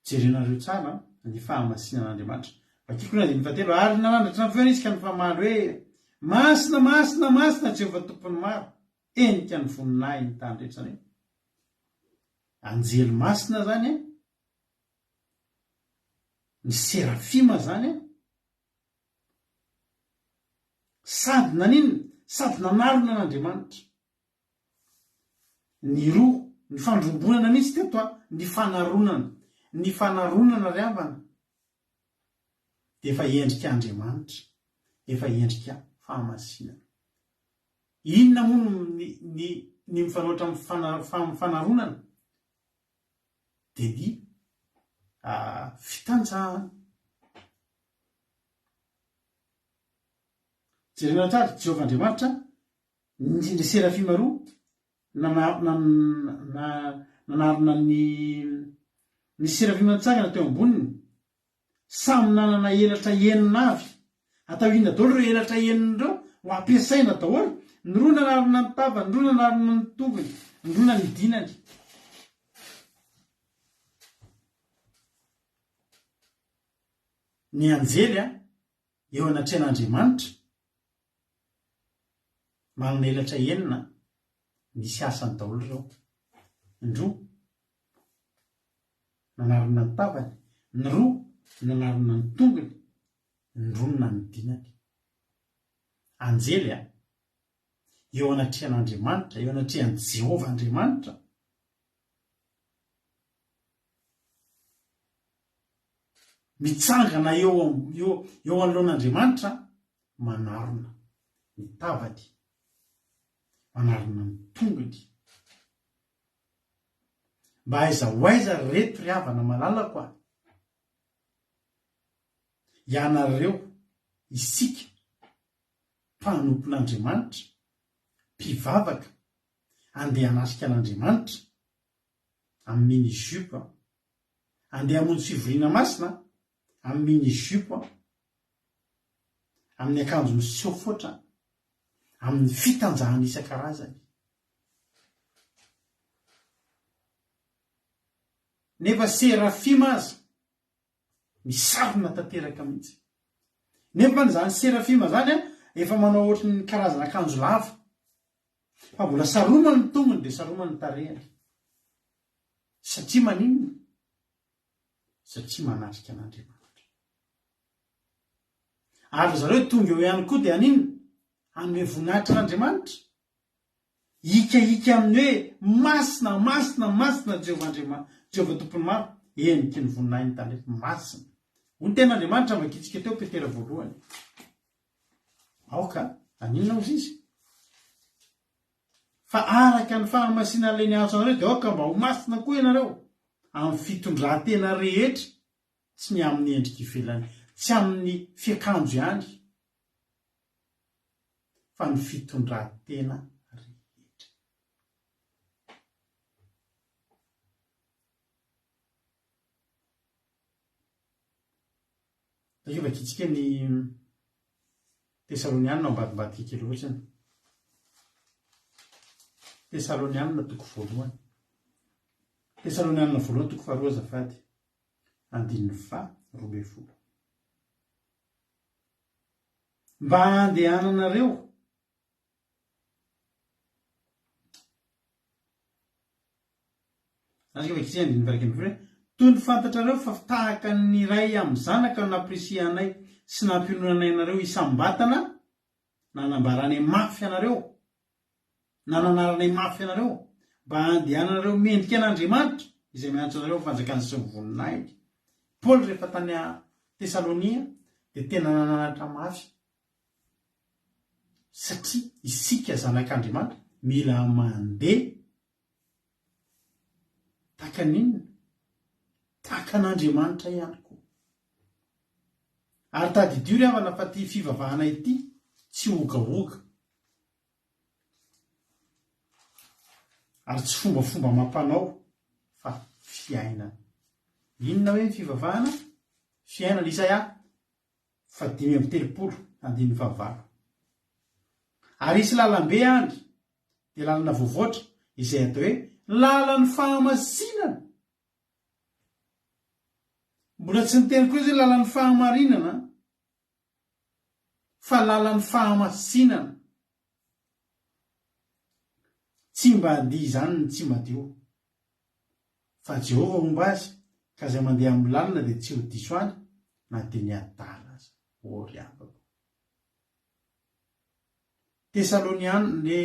Jerenareo tsara ny fahamasinan'Andriamanitra. Vakiko ny andininy fahatelo, Ary nanandratra ny feony izy ka nifamaly hoe, Masina, masina, masina Jehovah Tompon'ny maro, henika ny voninahiny tany rehetra. Izany hoe anjely masina izany an, ny serafima izany an, sady naninona? Sady nanarona an'Andriamanitra. Ny roa, ny fandrombonana mihitsy teto an, ny fanaronana. Ny fanaronana ry havana dia efa endrika Andriamanitra, efa endrika fahamasinana. Inona moa no ny ny ny mifanohitra amin'ny fanaronana? Dia ny fitanjahana. Jerena tsara, Jehovah Andriamanitra Ny serafima roa nanarona ny ny serafima nitsangana teo amboniny, samy nanana elatra enina avy. Atao inona daholo ireo elatra enina ireo? Ho ampiasaina daholo. Ny roa nanarona ny tavany, ny roa nanarona ny tongony, ny roa nanidinany. Ny anjely eo anatrehan'Andriamanitra Manana elatra enina misy asany daholo ireo. Ny roa nanarona ny tavany, ny roa nanarona ny tongony, ny roa no nanodinany. Anjely a! Eo anatrehan'Andriamanitra, eo anatrehan'i Jehovah Andriamanitra. Mitsangana eo eo eo anoloan'Andriamanitra manarona ny tavany, manarona ny tongony. Mba aiza ho aiza ry reto ry havana malalako a! Ianareo, isika, mpanompon'Andriamanitra, mpivavaka, andeha hanatrika an'Andriamanitra, amin'ny mini jupe, andeha hamonjy fivoriana masina amin'ny mini jupe, amin'ny akanjo miseho foatra, amin'ny fitanjahana isan-karazany. Nefa Serafima aza misarona tanteraka mihitsy. Nefa izany Serafima izany efa manao ohatry ny karazana akanjo lava. Fa mbola saromany ny tongony dia saromany ny tarehiny. Satria maninona? Satria manatrika an'Andriamanitra. Ary ry zareo tonga eo ihany koa dia haninona? Hanome voninahitra an'Andriamanitra. Hikahika amin'ny hoe, Masina, masina, masina Jehovah Andriamanitra, Jehovah Tompon'ny maro, heniky ny voninahiny tany rehetra. Masina. Hoy ny tenin'Andriamanitra novakintsika teo, Petera voalohany. Aoka, haninona hozy izy? Fa araka ny fahamasinan'ilay niantso anareo dia aoka mba ho masina koa ianareo amin'ny fitondran-tena rehetra, tsy ny amin'ny endrika ivelany, tsy amin'ny fiakanjo ihany, fa ny fitondran-tena rehetra. Rehefa vakintsika ny. Tesalonianina ao ambadimbadika kely fotsiny. Tesalonianina toko voalohany. Tesalonianina voalohany toko faharoa azafady. Andininy faha 12. Mba handehananareo Azoko vakiana andininy faha 11 hoe, Toy ny fantatrareo fa tahaka ny ray amin'ny zanaka no nampirisihanay sy nampiononanay anareo isam-batana, nanambaranay mafy anareo, nananaranay mafy anareo, mba handehananareo mendrika an'Andriamanitra, izay miantso anareo amin'ny fanjakany sy ny voninahiny. Paoly rehefa tany Tesalonia dia tena nananatra mafy Satria isika zanak'Andriamanitra mila mandeha tahaka ny inona? Tahaka an'Andriamanitra ihany koa. Ary tadidio ry havana fa ity fivavahana ity tsy hogahoga. Ary tsy fombafomba amam-panao fa fiainana. Inona hoe ny fivavahana? Fiainana. Isaia Fahadimy amby 35, andininy fahavalo. Ary hisy lalambe any, dia lalana voavoatra, izay atao hoe lalan'ny fahamasinana. Mbola tsy niteny koa izy hoe lalan'ny fahamarinana, fa lalan'ny fahamasinana. Tsy mba handia izany ny tsy madio. Fa Jehovah homba azy, ka izay mandeha amin'ny lalana dia tsy ho diso any, na dia ny adala aza. Ô ry havako. Tesaloniana, le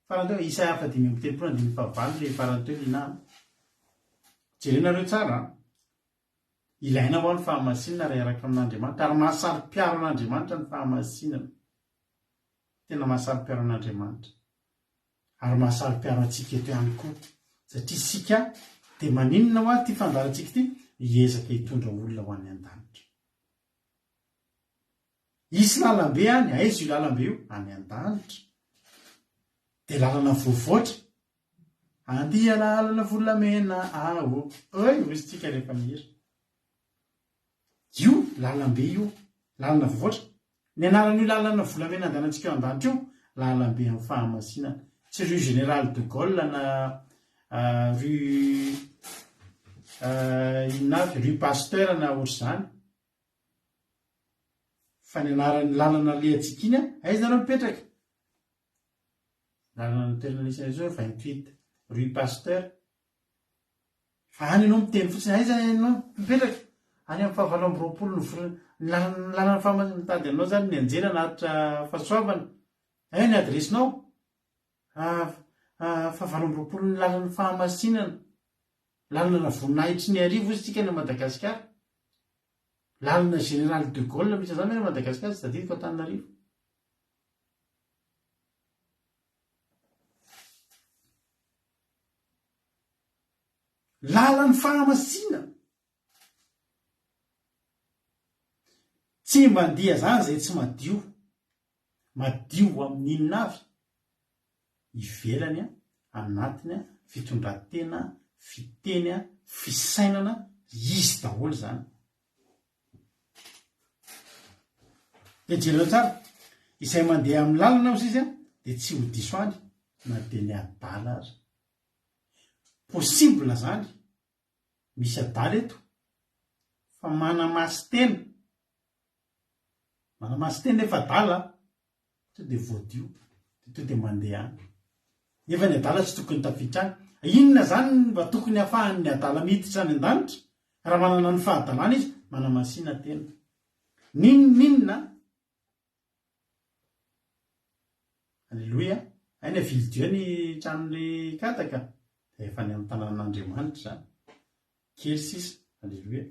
farany teo, Isaia faha 35 andininy fahavalo le farany teo Lina an. Jerenareo tsara an. Ilaina ho'a ny fahamasinana raha hiaraka amin'Andriamanitra, ary mahasaro-piaro an'Andriamanitra ny fahamasinana. Tena mahasaro-piaro an'Andriamanitra. Ary mahasaro-piaro antsika eto ihany koa. Satria isika dia maninona hoa ity fandaharantsika ity? Hiezaka hitondra olona ho any an-danitra. Hisy lalambe any, aiza io lalambe io? Any an-danitra. Dia lalana voavoatra. Andia lalana volamena aho. Oy, hoy isika rehefa mihira. Io lalambe io, lalana voavoatra. Ny anaran'io lalana volamena andehanantsika eo an-danitra io, lalambe amin'ny fahamasinana. Tsy rue Général de Gaulle na rue inona avy, rue Pasteur na ohatr'izany. Fa ny anaran'ny lalana alehantsika iny, aiza nareo mipetraka? Lalana ny toerana nisy an'izao 28 rue Pasteur. Fa any ianao miteny fotsiny, aiza ianao mipetraka? Any amin'ny faha 28 ny volana, ny lalana ny lalana faha mitady anao zany ny anjely hanatitra fahasoavana. Aiza ny adiresinao? Ah, ah, faha 28 ny lalan'ny fahamasinana. Lalana voninahitry ny arivo hozy tsika any Madagasikara. Lalana Général de Gaulle misy an'izany ve any Madagasikara? Tsy tadidiko Antananarivo. Lalan'ny fahamasinana. Tsy mba andia zany izay tsy madio. Madio amin'ny inona avy? Ivelany, anatiny, fitondran-tena, fiteny, fisainana, izy daholo izany. Dia jereo tsara, izay mandeha amin'ny lalana hozy izy dia tsy ho diso any na dia ny adala aza. Possible zany, misy adala eto fa manamasy-tena, manamasy-tena nefa adala to dia voadio, dia to dia mandeha any. Nefa ny adala tsy tokony tafiditra any. Inona zany no mba tokony ahafahan'ny adala miditra any an-danitra? Raha manana ny fahadalana izy, manamasina tena. N'inon'inona Aleloia! Hay ny ville Dieu ny tranon'i Kada ka! Dia efa any amin'ny tanànan'Andriamanitra izany. Kely sisa. Aleloia!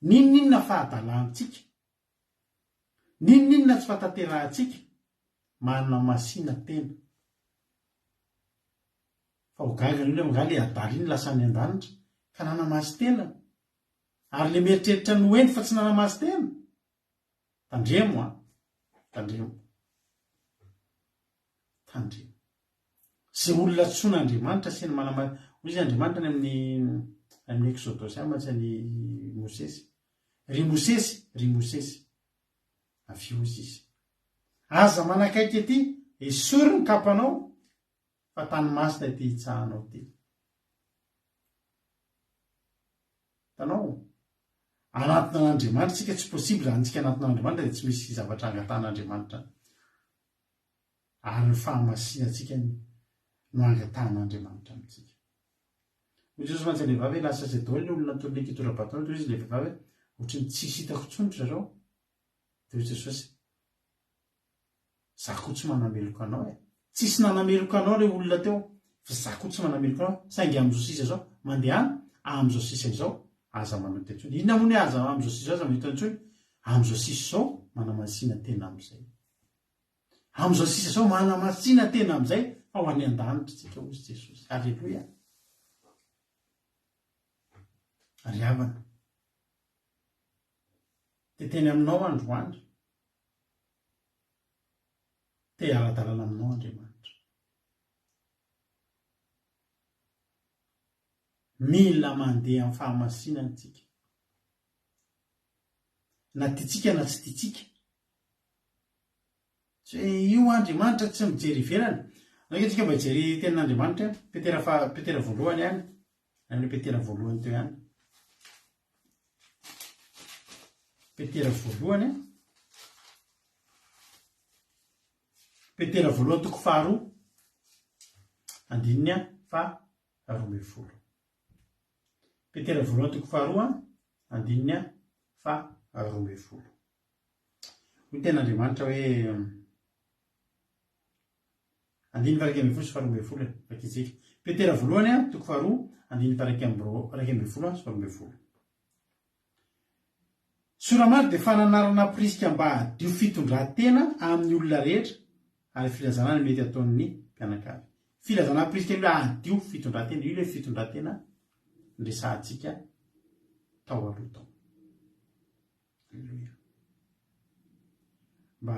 N'inon'inona fahadalantsika, n'inon'inona tsy fahatanterahantsika, manamasina tena. Fa ho gaga ny olona hoe angaha ilay adala iny lasa any an-danitra ka nanamasin-tena? Ary ilay mieritreritra ny ho hendry fa tsy nanamasin-tena? Tandremo an! Tandremo. Tandremo. Izay olona antsoin'Andriamanitra sy ny manama hoy izy Andriamanitra any amin'ny amin'ny Eksodosy any mantsy an'i Mosesy. Ry Mosesy, ry Mosesy. Avia hozy izy. Aza manakaiky ety, esory ny kapanao, fa tany masina ity hitsahanao ity. Hitanao? Hanatona an'Andriamanitra isika, tsy possible izany tsika hanatona an'Andriamanitra dia tsy misy zavatra angatahan'Andriamanitra. Ary ny fahamasinantsika no angatahan'Andriamanitra amintsika. Hoy Jesosy mantsy ilay vehivavy hoe lasa aiza daholo ny olona natorin'ny kitora-bato anao? Dia hoy izy ilay vehivavy hoe ohatry ny tsisy hitako intsony ry zareo. Dia hoy Jesosy, za koa tsy manameloka anao e. Tsisy nanameloka anao ilay olona teo, fa za koa tsy manameloka anao, saingy amin'izao sisa izao, mandehana, amin'izao sisa izao, aza manota intsony. Inona moa ny hoe aza amin'izao sisa izao aza manota intsony? Amin'izao sisa izao, manamasina tena amin'izay. Amin'izao sisa izao, manamasina tena amin'izay, fa ho any an-danitra isika, hoy Jesosy. Aleloia. Ry havana, te teny aminao androany, te hiara-dalana aminao Andriamanitra. Mila mandeha amin'ny fahamasinana isika. Na tiantsika na tsy tiantsika. Tsy hoe io Andriamanitra tsy mijery ivelany. Anao ange tsika mba hijery tenin'Andriamanitra, Petera faha Petera voalohany ihany. Any Petera voalohany teo ihany. Petera voalohany. Petera voalohany toko faharoa. Andininy fa 12. Petera voalohany toko faharoa, andininy fa 12. Hoy ny tenin'Andriamanitra hoe, andininy faha 11 sy faha 12 e, vakintsika. Petera voalohany, toko faharoa, andininy faha 11 sy faha 12. Soramary dia fananarana hamporisika mba hadio fitondran-tena amin'ny olona rehetra ary filazana ny mety ataon'ny mpianakavy. Filazana hamporisika ny olona hadio fitondran-tena, io ilay fitondran-tena niresahantsika tao aloha tao. Aleloia. Mba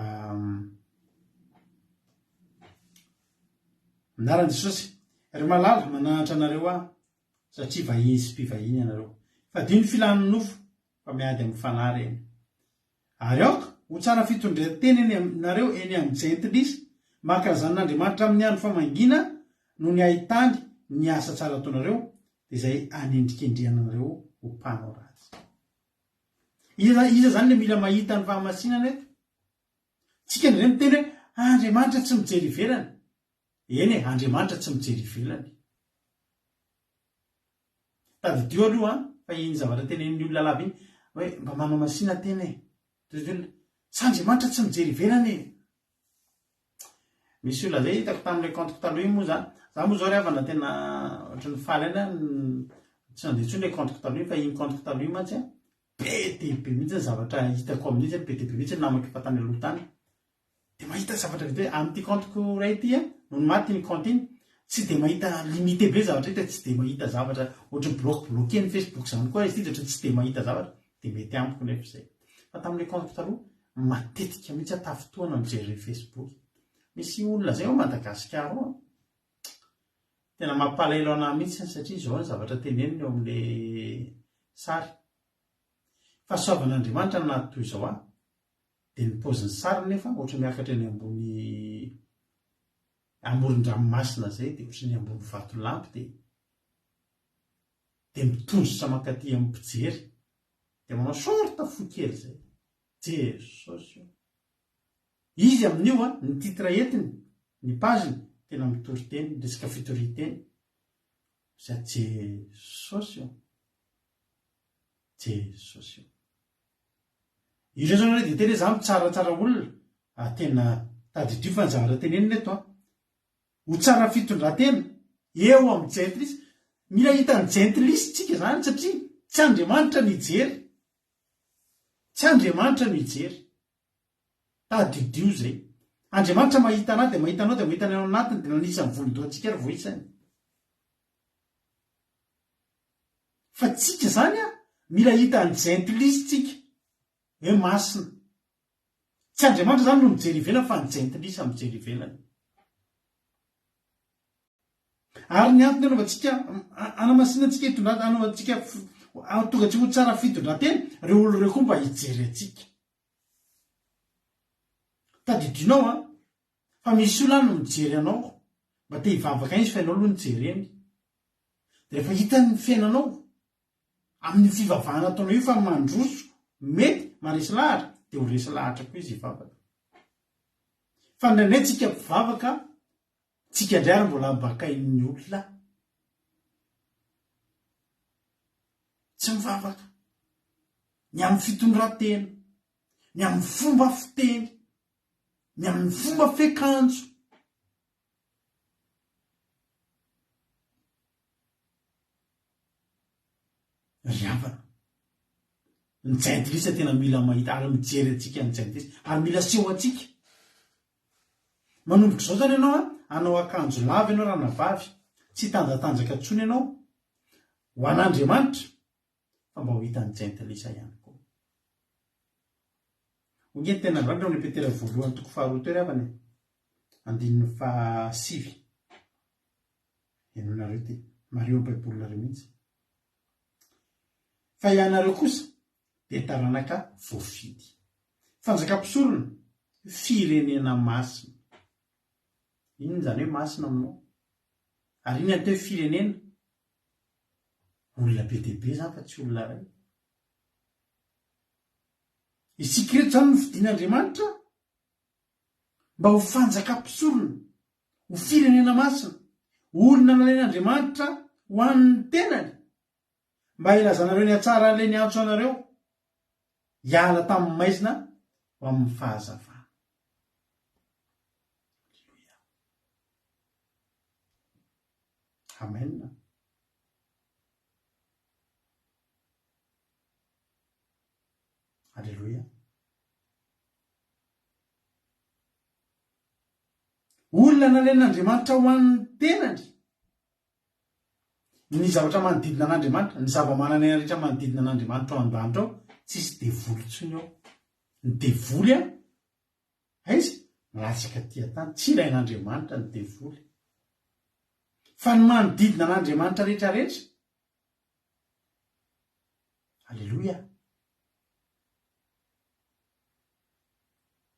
Anaran'i Jesosy, ry malala, mananatra anareo aho, satria vahiny sy mpivahiny ianareo. Fadio ny filan'ny nofo, fa miady amin'ny fanahy ireny. Ary aoka ho tsara fitondran-tena eny aminareo eny amin'ny jentilisa, mba hankalazan'Andriamanitra amin'ny andro famangiana noho ny ahitany ny asa tsara ataonareo, dia izay anendrikendrehana anareo ho mpanao ratsy. Iza iza izany ilay mila mahita ny fahamasinana eto? Tsika indray miteny hoe Andriamanitra tsy mijery ivelany. Eny e, Andriamanitra tsy mijery ivelany. Tadidio aloha an, fa iny zavatra tenenin'ny olona lava iny, hoe mba manamasina tena e. Toy ny olona, sa Andriamanitra tsy mijery ivelany e. Misy olona zay hitako tamin'ilay compte-ko taloha iny moa zany. Za moa zao ry havana tena ohatran'ny faly ihany aho tsy nandeha intsony ilay compte-ko taloha iny fa iny compte-ko taloha iny mantsy an, be dia be mihitsy ny zavatra hitako amin'iny zany, be dia be mihitsy ny namako efa tany aloha tany. Dia mahita zavatra be dia amin'ity compte-ko iray ity an, nony maty iny compte iny, tsy dia mahita limité be zavatra hita, tsy dia mahita zavatra ohatran'ny bloque-bloquer ny Facebook zany koa izy ity dia ohatran'ny tsy dia mahita zavatra, dia mety amiko nefa izay. Fa tamin'ilay compte-ko taloha, matetika mihitsy aho tafintohana mijery Facebook. Misy olona izay ao Madagasikara ao an, tena mampalahelo an'ahy mihitsy satria izao ny zavatra teneniny eo amin'ilay sary. Fahasoavan'Andriamanitra no naha toy izao ahy. Dia ny paozin'ny sary nefa ohatran'ny miakatra eny ambony amoron-dranomasina izay dia ohatran'ny ambony vatolampy dia dia mitondrotra mankaty amin'ny mpijery dia manao short fohy kely izay. Jesosy o! Izy amin'io an, ny titre entiny, ny page-ny, tena mitory teny, resaka fitorian-teny. Za Jesosy o! Jesosy o! Ireo zao nareo dia tena hoe za mitsaratsara olona, ah tena tadidio fa ny zavatra tenenina eto an, ho tsara fitondratena eo amin'ny jentilisa, mila hitan'ny jentilisa tsika zany satria tsy Andriamanitra no hijery, tsy Andriamanitra no hijery, tadidio zay, Andriamanitra mahita anah dia mahita anao dia mahita ny ao anatiny dia nanisa ny volon-dohantsika ary voaisany. Fa tsika zany an, mila hitan'ny jentilisa tsika hoe masina. Tsy Andriamanitra zany no mijery ivelany fa ny jentilisa mijery ivelany. Ary ny antony anaovantsika, anamasinantsika hitondra, anaovantsika, tonga antsika ho tsara fitondratena, ireo olona ireo koa mba hijery antsika. Tadidinao an, fa misy olona any mijery anao, mba te hivavaka izy fa ianao aloha no jereny. Dia rehefa hitany ny fiainanao, amin'io fivavahana ataonao io fa mandroso, mety, maharesy lahatra, dia ho resy lahatra koa izy hivavaka. Fa indraindray tsika mpivavaka, tsika indray ary mbola ambakain'ny olona. Tsy mivavaka. Ny amin'ny fitondran-tena, ny amin'ny fomba fiteny, ny amin'ny fomba fiakanjo. Ry havana, ny jentilisa tena mila mahita ary mijery antsika ny jentilisa ary mila aseho antsika. Manomboka izao izany ianao an, hanao akanjo lava ianao ranabavy, tsy hitanjatanjaka intsony ianao ho an'Andriamanitra fa mba ho hitan'ny jentilisa ihany koa. Hoy nge ny tenin'Andriamanitra ao amin'ny Petera voalohany toko faharoa teo ry havana e, andininy fahasivy. Henoinareo ity. Mariho amin'ny Baibolinareo mihitsy. Fa ianareo kosa dia taranaka voafidy. Fanjakam-pisorona, firenena masina. Inona izany hoe masina aminao? Ary inona ny atao hoe firenena? Olona be dia be izany fa tsy olona iray. Isika ireto izany nofidin'Andriamanitra mba ho fanjakam-pisorona, ho firenena masina, olona nalain'Andriamanitra ho an'ny tenany, mba hilazanareo ny hatsaran'ilay niantso anareo hiala tamin'ny maizina ho amin'ny fahazavana. Aleloia. Amen. Aleloia. Olona nalain'Andriamanitra ho an'ny tenany. Ny zavatra manodidina an'Andriamanitra, ny zava-manan'aina rehetra manodidina an'Andriamanitra ao an-danitra ao, tsisy devoly intsony ao. Ny devoly an, aiza? Milatsaka aty an-tany, tsy ilain'Andriamanitra ny devoly. Fa ny manodidina an'Andriamanitra rehetra rehetra, Aleloia!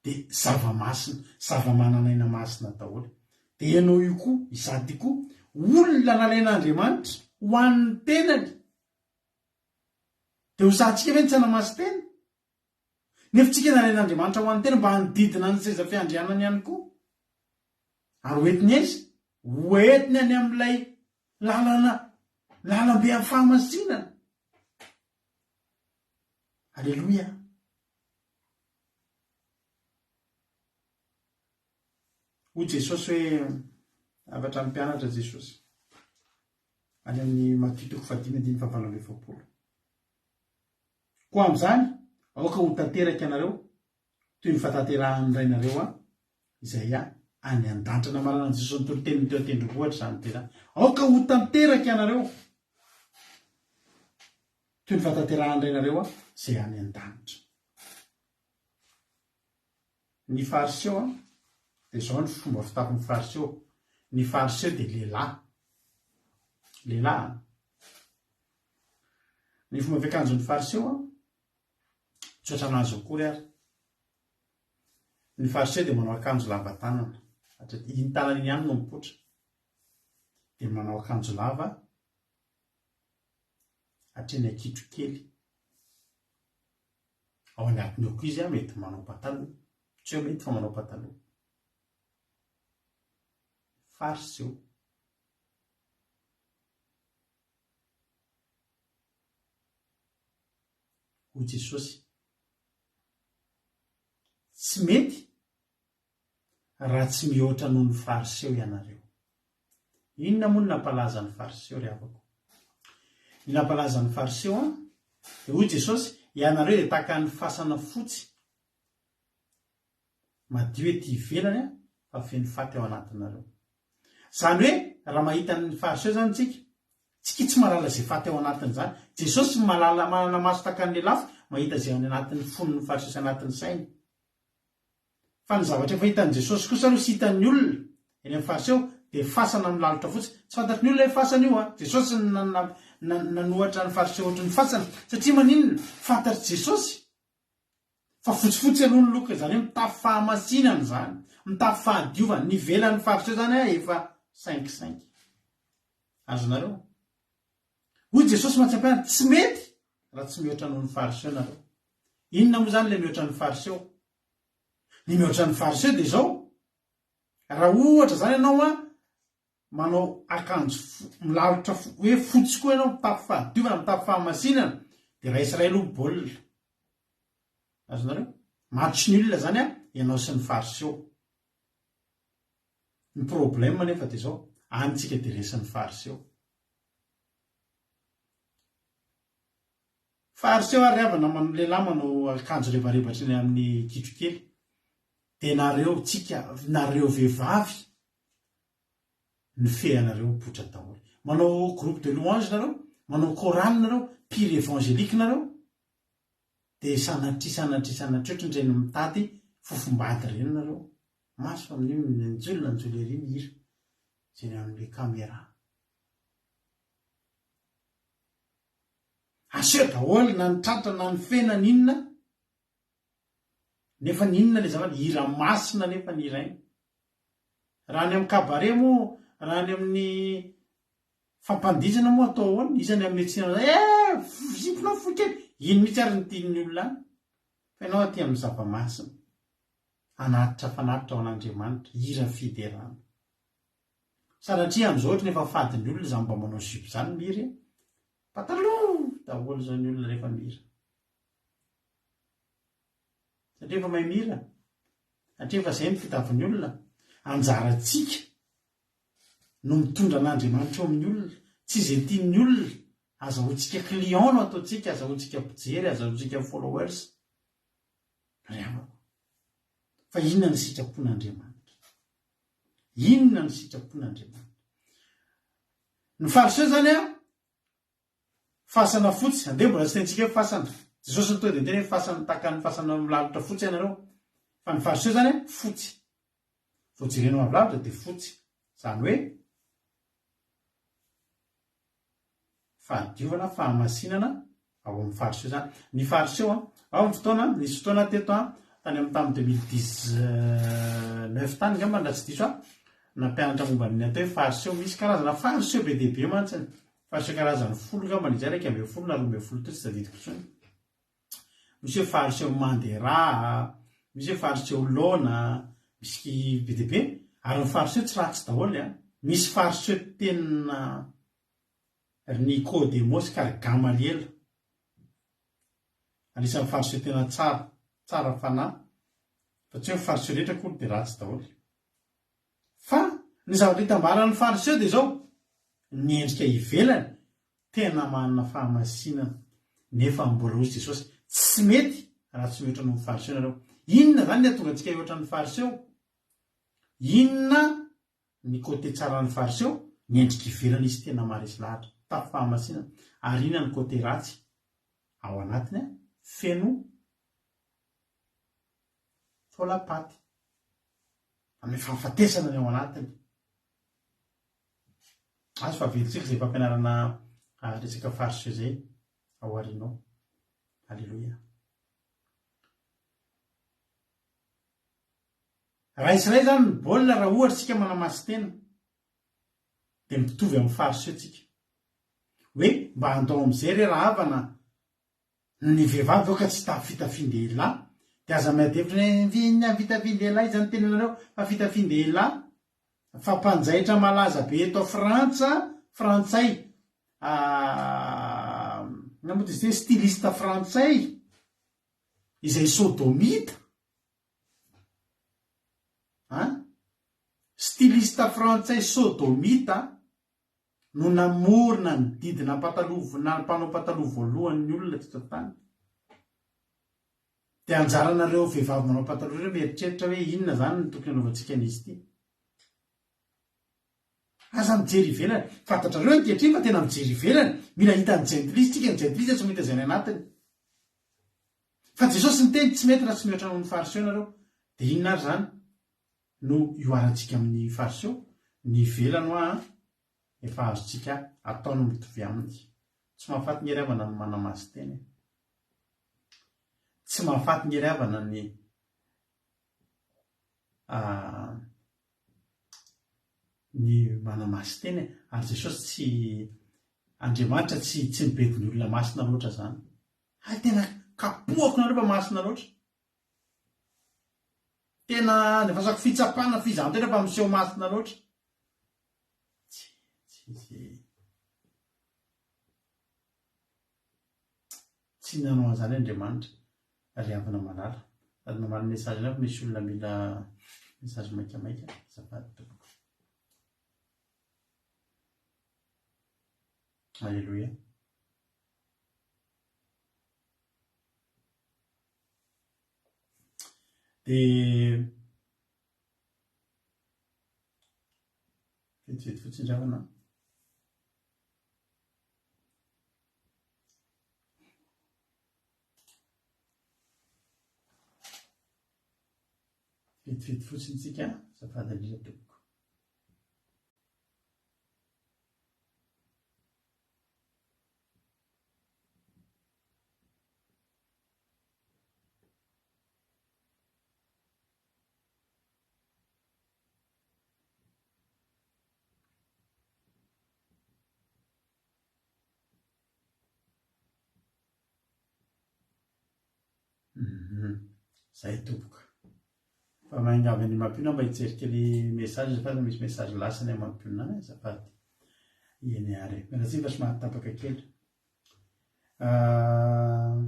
Dia zava-masina, zava-manan'aina masina daholo. Dia ianao io koa, izaho ity koa, olona nalain'Andriamanitra ho an'ny tenany. Dia ho sahintsika ve ny tsy hanamasin-tena? Nefa tsika nalain'Andriamanitra ho an'ny tena mba hanodidina ny seza fiandrianany ihany koa. Ary ho entiny aiza? Ho entiny any amin'ilay lalana, lalambe amin'ny fahamasinana. Aleloia. Hoy Jesosy hoe, hafatra amin'ny mpianatra Jesosy. Any amin'ny Matio toko fahadimy andininy fahavalo amby 40. Koa amin'izany, aoka ho tanteraka ianareo, toy ny fahatanterahan'ny Rainareo ahy, izay any an-danitra. Namaranan'i Jesosy ny toriteniny teo an-tendrombohitra izany teny izany. Aoka ho tanteraka ianareo, toy ny fahatanterahan'ny Rainareo ahy, izay any an-danitra. Ny Fariseo dia izao ny fomba fitafin'ny Fariseo. Ny Fariseo dia lehilahy. Lehilahy. Ny fomba fiakanjon'ny Fariseo an, tsy ohatran'azy akory ary. Ny Fariseo dia manao akanjo lava tanana. Hatreto, iny tanana iny ihany no mipoitra. Dia manao akanjo lava hatreny an-kitrokely. Ao anatiny ao koa izy an, mety manao pataloha. Tsy hoe mety fa manao pataloha. Fariseo. Hoy Jesosy, Tsy mety raha tsy mihoatra noho ny Fariseo ianareo. Inona moa no nampalaza ny Fariseo, ry havako? Ny nampalaza ny Fariseo an, dia hoy Jesosy, Ianareo dia tahaka ny fasana fotsy Madio ety ivelany fa feno faty ao anatinareo. Izany hoe raha mahita ny fariseo izany tsika, tsika tsy mahalala izay faty ao anatiny izany. Jesosy mahalala, manana maso tahaka ny lelafo, mahita izay any anatin'ny fon'ny fariseo sy anatin'ny sainy. Fa ny zavatra efa hitan'i Jesosy kosa aloha sy hitan'ny olona eny amin'ny fariseo dia fasana milalotra fotsiny. Tsy fantatry ny olona hoe fasana io an. Jesosy no nanohatra ny fariseo ohatry ny fasana. Satria maninona? Fantatr'i Jesosy. Fa fotsifotsy aloha ny loko e, izany hoe mitafy fahamasinana izany, mitafy fahadiovana, ny ivelan'ny fariseo izany efa cinq cinq. Azonareo? Hoy Jesosy mantsy ampianany, tsy mety raha tsy mihoatra noho ny fariseo nareo. Inona moa izany ilay mihoatra ny fariseo? Ny mihoatra ny fariseo dia izao, raha ohatra izany ianao an, manao akanjo milalotra hoe fotsy koa ianao, mitafy fahadiovana, mitafy fahamasinana, dia raha Israely hono baolina. Azonareo? Match nul izany an, ianao sy ny fariseo. Ny problème anefa dia izao, any tsika dia resin'ny fariseo. Fariseo ary havana manao lehilahy manao akanjo rebarebatry ny amin'ny kitrokely. Dia nareo tsika, nareo vehivavy, ny feanareo mipoitra daholo. Manao groupe de louange nareo, manao chorale nareo, mpihira évangélique nareo, dia sanatria sanatria sanatria ohatran'ireny mitady fofombady ireny nareo. Maso amin'io nanjoly nanjoly ery ny hira izay ny amin'ilay caméra. Aseho daholo na ny tratra na ny fe na ny inona. Nefa ny inona ilay zavatra? Hira masina nefa ny hiraina. Raha any amin'ny cabaret moa, raha any amin'ny fampandihizana moa atao ahoana? Iza ny hanome tsiny anao? Eh! Ziponao fohy kely! Iny mihitsy ary no tian'ny olona any. Fa ianao aty amin'ny zava-masina. Hanatitra fanatitra ho an'Andriamanitra, hira fiderana. Sanatria amin'izao ohatry ny efa fadin'ny olona izany mba manao jupe izany mihira e! Pataloha daholo izao ny olona rehefa mihira. Satria efa mahay mihira. Satria efa izay ny fitavin'ny olona. Anjarantsika no mitondra an'Andriamanitra eo amin'ny olona. Tsy izay tian'ny olona. Azahoantsika client no ataontsika, azahoantsika mpijery, azahoantsika followers. Ry havako. Fa inona ny sitrapon'Andriamanitra? Inona ny sitrapon'Andriamanitra? Ny fariseo izany an, Fasana fotsy, andeha mbola tsy tentsika hoe fasana. Jesosy no tonga dia niteny hoe fasana tahaka ny fasana milalotra fotsy ianareo. Fa ny fariseo izany an, fotsy. Vao jerenao avy lavitra dia fotsy. Izany hoe fahadiovana, fahamasinana ao amin'ny fariseo izany. Ny fariseo an, ao amin'ny fotoana, nisy fotoana teto an, tany amin'ny tamin'ny 2019 tany angamba raha tsy diso aho, nampianatra momba ny atao hoe fariseo. Misy karazana fariseo be dia be mantsy. Faritra karazany folo angambany izay, 11 na 12 teo tsy tadidiko intsony. Misy hoe faritra eo Mandera, misy hoe faritra eo Lona, misy be dia be. Ary ny faritra eo tsy ratsy daholo an. Misy faritra eo tena ry Nikodemosy ka ry Gamaliela. Anisan'ny faritra eo tena tsara, tsara fanahy. Fa tsy hoe ny faritra eo rehetra akory dia ratsy daholo. Fa ny zavatra itambaran'ny Fariseo dia izao, ny endrika ivelany tena manana fahamasinana, nefa mbola hozy Jesosy, tsy mety raha tsy mihoatra noho ny Fariseo nareo. Inona izany ny hahatonga antsika hihoatra ny Fariseo? Inona ny côté tsaran'ny Fariseo? Ny endrika ivelany izy tena maharesy lahatra, mitafy fahamasinana. Ary inona ny côté ratsy? Ao anatiny feno taolam-paty. Amin'ny fahafatesana ny ao anatiny. Azo fa averintsika izay fampianarana resaka fariseo izay ao aoriana ao. Aleloia. Raha Israely izany ny baolina raha ohatra isika manamasin-tena dia mitovy amin'ny fariseo tsika. Hoe mba andao amin'izay re rahavana Ny vehivavy aoka tsy hitafy fitafian-dehilahy, dia aza miady hevitra hoe inona fitafian-dehilahy izany tenenareo fa fitafian-dehilahy fa mpanjaitra malaza be eto Frantsa, frantsay, inona moa izy ity, styliste frantsay izay sodomita an, styliste frantsay sodomita no namorona ny didy nampataloha nampanao pataloha voalohany ny olona teto an-tany. Dia anjaranareo vehivavy manao pataloha ireo mieritreritra hoe inona izany no tokony hanaovantsika an'izy ity. Aza mijery ivelany. Fantatrareo ankehitriny fa tena mijery ivelany. Mila hitan'ny jentilisa tsika, ny jentilisa tsy mahita izay any anatiny. Fa Jesosy niteny tsy mety raha tsy mihoatra noho ny fariseo nareo. Dia inona ary izany? no ihoarantsika amin'ny fariseo, ny ivelany hoa an, efa azontsika atao ny mitovy aminy. Tsy mahafaty ny hery havana ny manamasin-tena e. Tsy mahafaty nge ry havana ny ny manamasy-tena e. Ary Jesosy tsy, Andriamanitra tsy tsy mibedy ny olona masina loatra zany. Hay tena kapohako nareo fa masina loatra. Tena andefasako fitsapana fizahan-toetra fa miseho masina loatra. Tsy, tsy, tsy. Tsy nanao an'izany Andriamanitra ry havana malala. Sady namaly message anao fa misy olona mila message maikamaika. Azafady tompoko. Alléluia. Dia vetivety fotsiny ry havana. Vetivety fotsiny tsika, azafady indrindra tompoko. Zay tompoko. Fa miangavy an'i Mampionona mba hijery kely message azafady misy message lasa any Mampionona any azafady. Eny ary. Miala tsiny fa somary tapaka kely. Ah,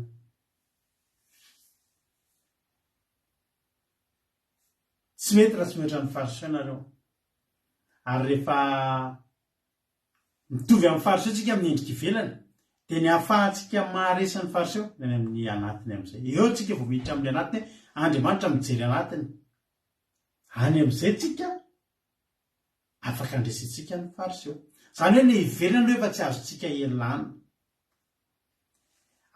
tsy mety raha tsy mihoatra ny fariseo nareo. Ary rehefa Mitovy amin'ny Fariseo tsika amin'ny endrika ivelany, dia ny ahafahantsika maharesy ny Fariseo ny any amin'ny anatiny amin'izay. Eo tsika vao miditra amin'ny anatiny hoe Andriamanitra mijery anatiny. Any amin'izay tsika afaka andresentsika ny Fariseo. Izany hoe ilay ivelany aloha efa tsy azontsika ialana.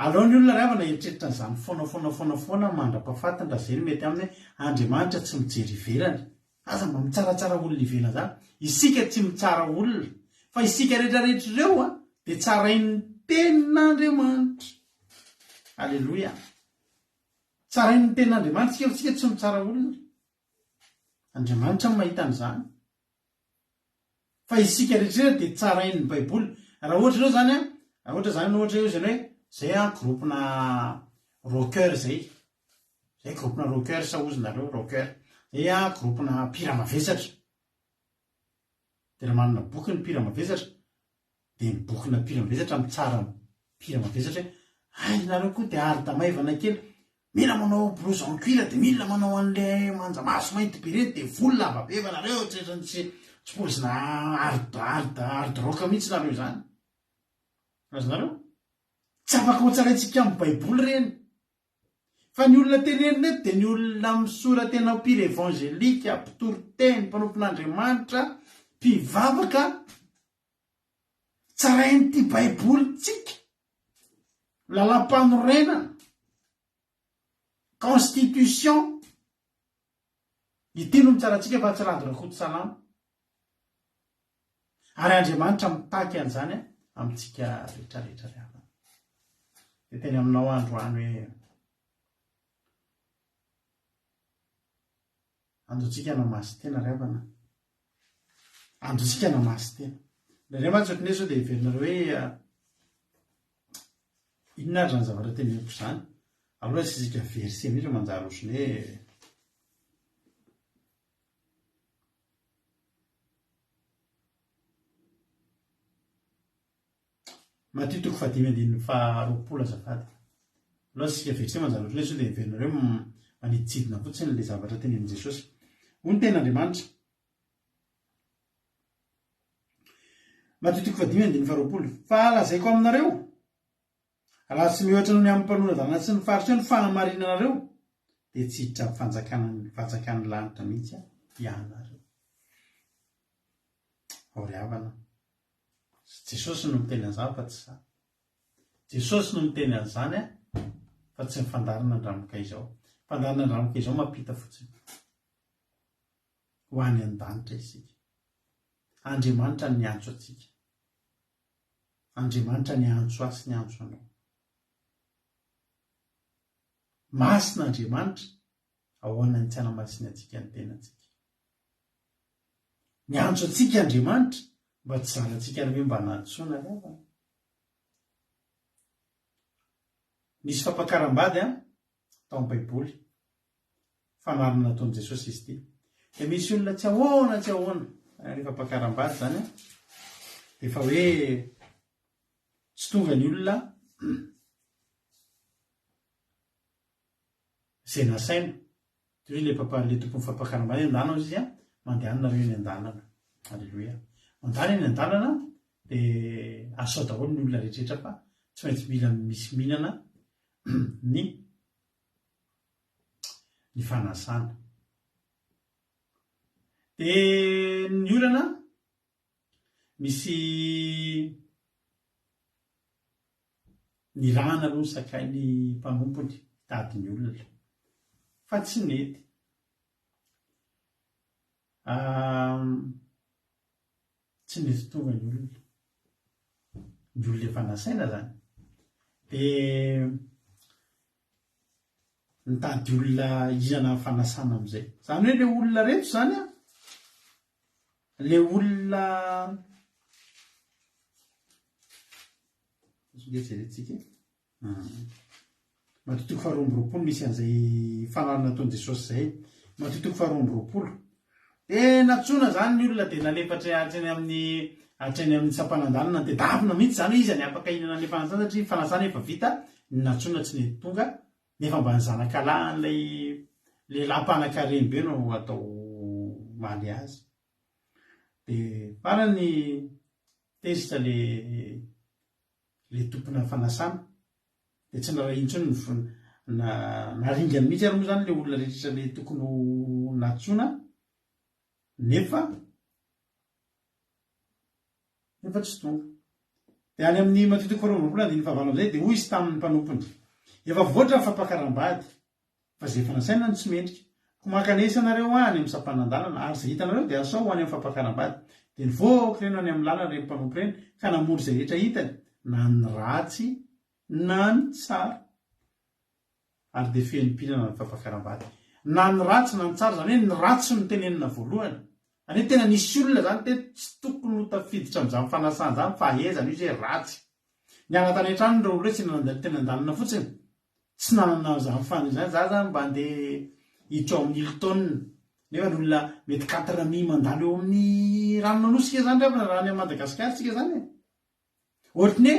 Aleo ny olona ry havana hieritreritra an'izany foana foana foana foana mandra-pahafatiny raha izay no mety aminy hoe Andriamanitra tsy mijery ivelany. Aza mba mitsaratsara olona ivelany izany. Isika tsy mitsara olona. Fa isika rehetra rehetra ireo an, dia tsarain'ny tenin'Andriamanitra. Aleloia. Tsarain'ny tenin'Andriamanitra isika fa isika tsy mitsara olona. Andriamanitra no mahita an'izany. Fa isika rehetra rehetra dia tsarain'ny baiboly. Raha ohatra ianao zany an, raha ohatra zany ohatra hoe zany hoe zay an groupe-na rocker zay, zay groupe-na rockers hozy nareo, rocker, zay an groupe-na mpihira mavesatra, dia raha manana boky ny mpihira mavesatra, Dia ny bokona mpihira mavesatra mitsara ny mpihira mavesatra hoe, hay nareo koa dia arda maivana kely, mila manao blouse en cuir dia mila manao an'ilay manja maso mainty be ireny dia volo lava be fa nareo tsy tsy tsy paozina hard hard hard rock mihitsy nareo izany. Azonareo? Tsy afaka ho tsaraintsika amin'ny baiboly ireny. Fa ny olona tenenina eto dia ny olona misora-tena ho mpihira evangelika, mpitory teny, mpanompon'Andriamanitra, mpivavaka. Tsarain'ity Baibolintsika, Lalàmpanorenana, Constitution, ity no mitsara antsika fa tsy Rado Rakotosalama. Ary Andriamanitra mitaky an'izany amintsika rehetra rehetra ry havana. Dia teny aminao androany hoe Andontsika hanamasy-tena ry havana a. Andontsika hanamasy-tena. Indraindray mantsy ohatran'ny hoe sao dia heverinareo hoe inona ary izany zavatra teneniko izany. Aleo asiantsika verset mihitsy fa manjary ohatran'ny hoe Matio toko fahadimy andininy faharoapolo azafady. Aleo isika verset manjary ohatran'ny hoe sao dia heverinareo manidintsidina fotsiny ilay zavatra tenenin'i Jesosy. Hoy ny tenin'Andriamanitra. Matio toko fahadimy andininy faharoapolo. Fa lazaiko aminareo, raha tsy mihoatra noho ny amin'ny mpanora-dalàna sy ny Fariseo ny fahamarinanareo, dia tsy hiditra amin'ny fanjakana ny fanjakan'ny lanitra mihitsy ianareo. Ao ry havana. Jesosy no miteny an'izany fa tsy za. Jesosy no miteny an'izany fa tsy ny fandaharana Andramoka izao. Fandaharana Andramoka izao mampita fotsiny. Ho any an-danitra isika. Andriamanitra no niantso antsika. Andriamanitra niantso ahy sy niantso anao. Masina Andriamanitra, ahoana ny tsy hanamasinantsika ny tenantsika? Miantso antsika Andriamanitra mba tsy zarantsika ary hoe mba nantsoina ry havana. Nisy fampakaram-bady an, tao amin'ny Baiboly. Fanoharana nataon'i Jesosy izy ity. Dia misy olona tsy ahoana tsy ahoana, rehefa fampakaram-bady izany an, dia efa hoe tsy tonga ny olona izay nasaina. Dia hoy ilay papa, ilay tompon'ny fampakaram-bady, andana hozy izy an, mandehana nareo eny an-dalana. Aleloia. Mandehana eny an-dalana, dia asao daholo ny olona rehetra rehetra fa tsy maintsy mila misy mihinana ny ny fanasana. Dia ny olana, misy nirahana aloha ny sakay ny mpanompony hitady ny olona fa tsy nety. Tsy nety tonga ny olona. Ny olona efa nasaina zany. Dia nitady olona hihinana ny fanasana amin'izay. Izany hoe ilay olona reto izany an, ilay olona Ndeha jerentsika e. Matio toko faharoa amby roapolo misy an'izay fanarana nataon'i Jesosy izay. Matio toko faharoa amby roapolo. Dia nantsoina izany ny olona dia nalefa hatreny amin'ny hatreny amin'ny sampanan-dalana nitedavina mihitsy izany hoe iza ny afaka hihinana an'ilay fanasana satria ny fanasana efa vita, ny nantsoina tsy nety tonga nefa mba ny zanakalahin'ilay lehilahy mpanankarem-be no atao mariazy. Dia farany tezitra le le tompona fanasana dia tsy naraha intsony ny fo na naringany mihitsy ary moa zany le olona rehetra le tokony ho natsoina nefa nefa tsy tonga. Dia any amin'ny Matio toko faharoa amby roapolo andininy fahavalo amin'izay dia hoy izy tamin'ny mpanompony, efa voatra ny fampakaram-bady, Fa izay efa nasaina no tsy mendrika. Koa mankanesa anareo any amin'ny sampanan-dalana, ary izay hitanareo dia asao ho any amin'ny fampakaram-bady. Dia nivoaka ireny ho any amin'ny lalana ireny mpanompo ireny, ka namory izay rehetra hitany, na ny ratsy na ny tsara. Ary dia feno mpihinana ny fampakaram-bady. Na ny ratsy na ny tsara, izany hoe ny ratsy no tenenina voalohany. Izany hoe tena nisy olona izany teto tsy tokony ho tafiditra amin'izany fanasana izany fa ahezana io izay ratsy. Niala tany an-tranony ireo olona ireo, tsy nandeha teny an-dalana fotsiny. Tsy nanana an'izany faniriana izany za zany mba andeha hiditra ao amin'ny Hilton nefa ny olona mety quatre mille mandalo eo amin'ny ranon'Anosy tsika zany ry havana raha any Madagascar tsika zany e. Ohatry ny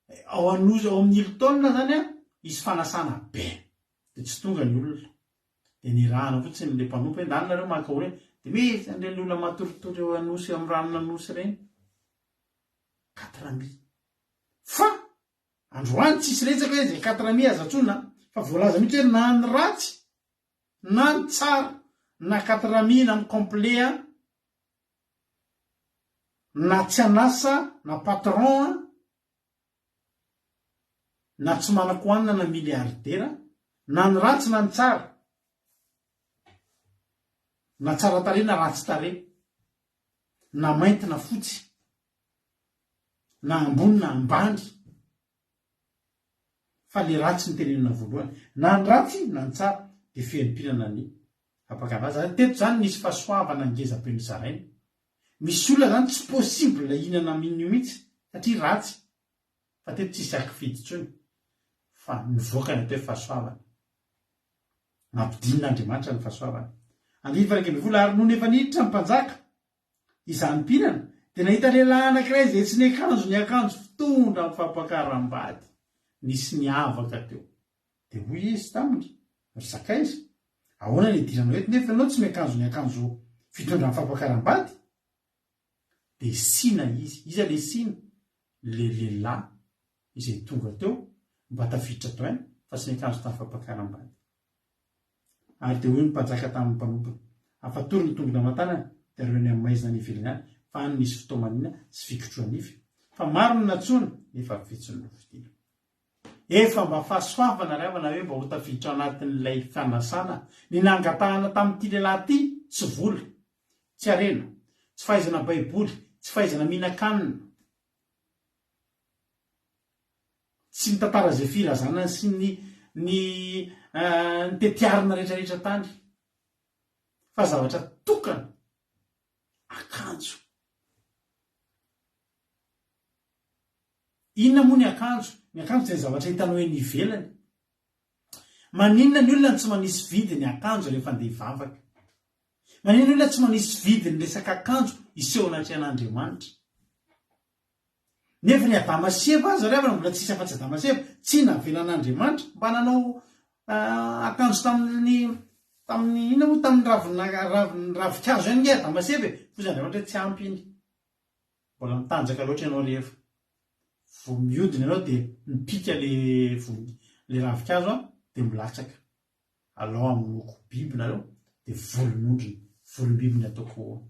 hoe ao Anosy ao amin'ny Hilton zany an hisy fanasana be dia tsy tonga ny olona dia nirahana fotsiny le mpanompo hoe ndany nareo maka olona dia misy an'ireny olona matoritory eo Anosy amin'ny ranon'Anosy ireny 4000 fa Androany tsisy resaka hoe zay quatre mille aza antsoina fa voalaza mihitsy hoe na ny ratsy na ny tsara na quatre mille na mi-complet an, na tsy an'asa na patron an, na tsy manan-kohanina na milliardaire, na ny ratsy na ny tsara, na tsara tarehy na ratsy tarehy, na mainty na fotsy. na ambony na ambany fa le ratsy no tenenina voalohany na ny ratsy na ny tsara dia fehim-pihinana ny ampakana zany teto zany nisy fahasoavana ngeza be nozaraina misy olona zany tsy possible hihinana amin'io mihitsy satria ratsy fa teto tsisy akifidy intsony fa nivoaka ny atao hoe fahasoavana nampidin'Andriamanitra ny fahasoavana andininy faha 11 ary nony efa niditra ny mpanjaka Izany mpinana dia nahita lehilahy anankiray izay tsy niakanjo ny akanjo fitondra amin'ny fampakaram-bady, nisy niavaka teo. Dia hoy izy taminy, Ry sakaiza, ahoana no idiranao eto nefa ianao tsy miakanjo ny akanjo fitondra amin'ny fampakaram-bady? Dia sina izy. Iza ilay sina? Ilay lehilahy izay tonga teo mba tafiditra tao ihany fa tsy niakanjo tamin'ny fampakaram-bady. Ary dia hoy ny mpanjaka tamin'ny mpanompony, Afatory ny tongony aman-tanany, dia aleo eny amin'ny maizina any ivelany any, fa any misy fitaomanina sy fikitroha-nify. Fa maro ny nantsoina, nefa vitsy no nofidina. Efa mba fahasoavana ry havana hoe mba ho tafiditra ao anatin'ilay fanasana. Ny nangatahana tamin'ity lehilahy ity, tsy vola, tsy harena, tsy fahaizana baiboly, tsy fahaizana mihinan-kanina, Tsy mitantara izay firazanany sy ny ny ny tetiarina rehetra rehetra tany. Fa zavatra tokana, akanjo. Inona moa ny akanjo? Ny akanjo dia ny zavatra hitanao eny ivelany. Maninona ny olona no tsy manisy vidiny akanjo rehefa andeha hivavaka? Maninona ny olona tsy manisy vidiny resaka akanjo hiseho anatrehan'Andriamanitra? Nefa ny Adama sy Eva aza ry havana mbola tsisy afa-tsy Adama sy Eva tsy navelan'Andriamanitra mba nanao akanjo tamin'ny tamin'ny inona moa tamin'ny ravina ravin ravinkazo ihany nge Adama sy Eva e! Foza Andriamanitra hoe tsy ampy iny. Mbola mitanjaka loatra ianao ry Eva. Vao mihodina ianao dia mipika le vony le ravinkazo an dia milatsaka. Alao hamonoako biby nareo dia volon'ondriny, volom-biby ny ataoko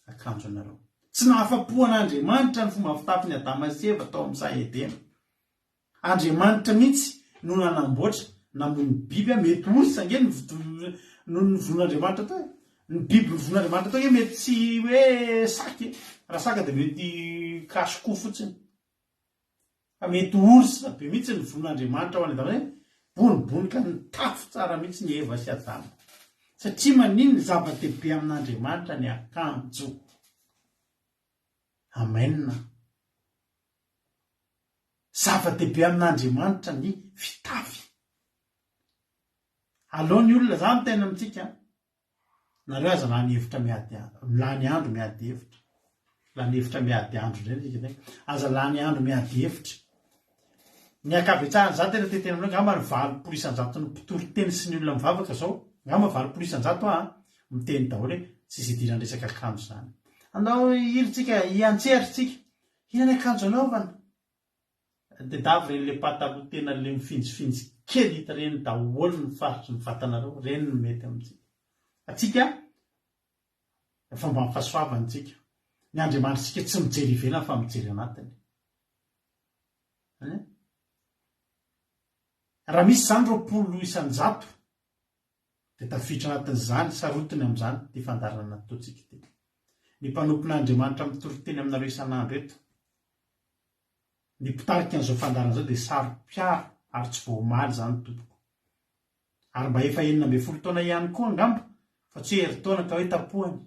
akanjo anareo. Tsy nahafa-po an'Andriamanitra ny fomba fitafin'i Adama sy Eva tao amin'ny saha Edena. Andriamanitra mihitsy no nanamboatra, namono biby an, mety osa ange ny no novonoin'Andriamanitra tao e. Ny biby novonoin'Andriamanitra tao ange mety tsy hoe saka e, raha saka dia mety cache-cou fotsiny. Fa mety ours be mihitsy ny vonin'Andriamanitra ho an'i Adama hoe bonibonika nitafy tsara mihitsy ny Eva sy Adama. Satria maninona? Zava-dehibe amin'Andriamanitra ny akanjo. Amen. Zava-dehibe amin'Andriamanitra ny fitafy. Aleo ny olona, za miteny amintsika, Nareo aza lany hevitra miady lany andro miady hevitra. Lany hevitra miady andro indray ny dikany. Aza lany andro miady hevitra. Ny ankabetsahany za tena te-hiteny aminareo angamba ny 80 isan-jaton'ny mpitory teny sy ny olona mivavaka zao, angamba 80 isan-jato aho an, miteny daholo hoe tsisy idiran'ny resaka akanjo zany. Andao hihira tsika, hiantsehatra tsika. Inona ny akanjo anaovana? Tedavo reny le pataloha tena le mifinjifinjy kely hita reny daholo ny faritry ny vatanareo, reny no mety amintsika. Atsika efa mba fahasoavana tsika. Ny Andriamanitritsika tsy mijery ivelany fa mijery anatiny. Hein? Raha misy izany 20 isan-jato dia tafiditra anatin'izany, sarotiny amin'izany ity fandaharana nataontsika ity. Ny mpanompon'Andriamanitra mitory teny aminareo isan'andro eto. Ny mpitarika an'izao fandaharana izao dia saro-piaro ary tsy vao omaly izany tompoko. Ary mba efa 16 taona ihany koa angamba fa tsy hoe herintaona ka hoe tapohany.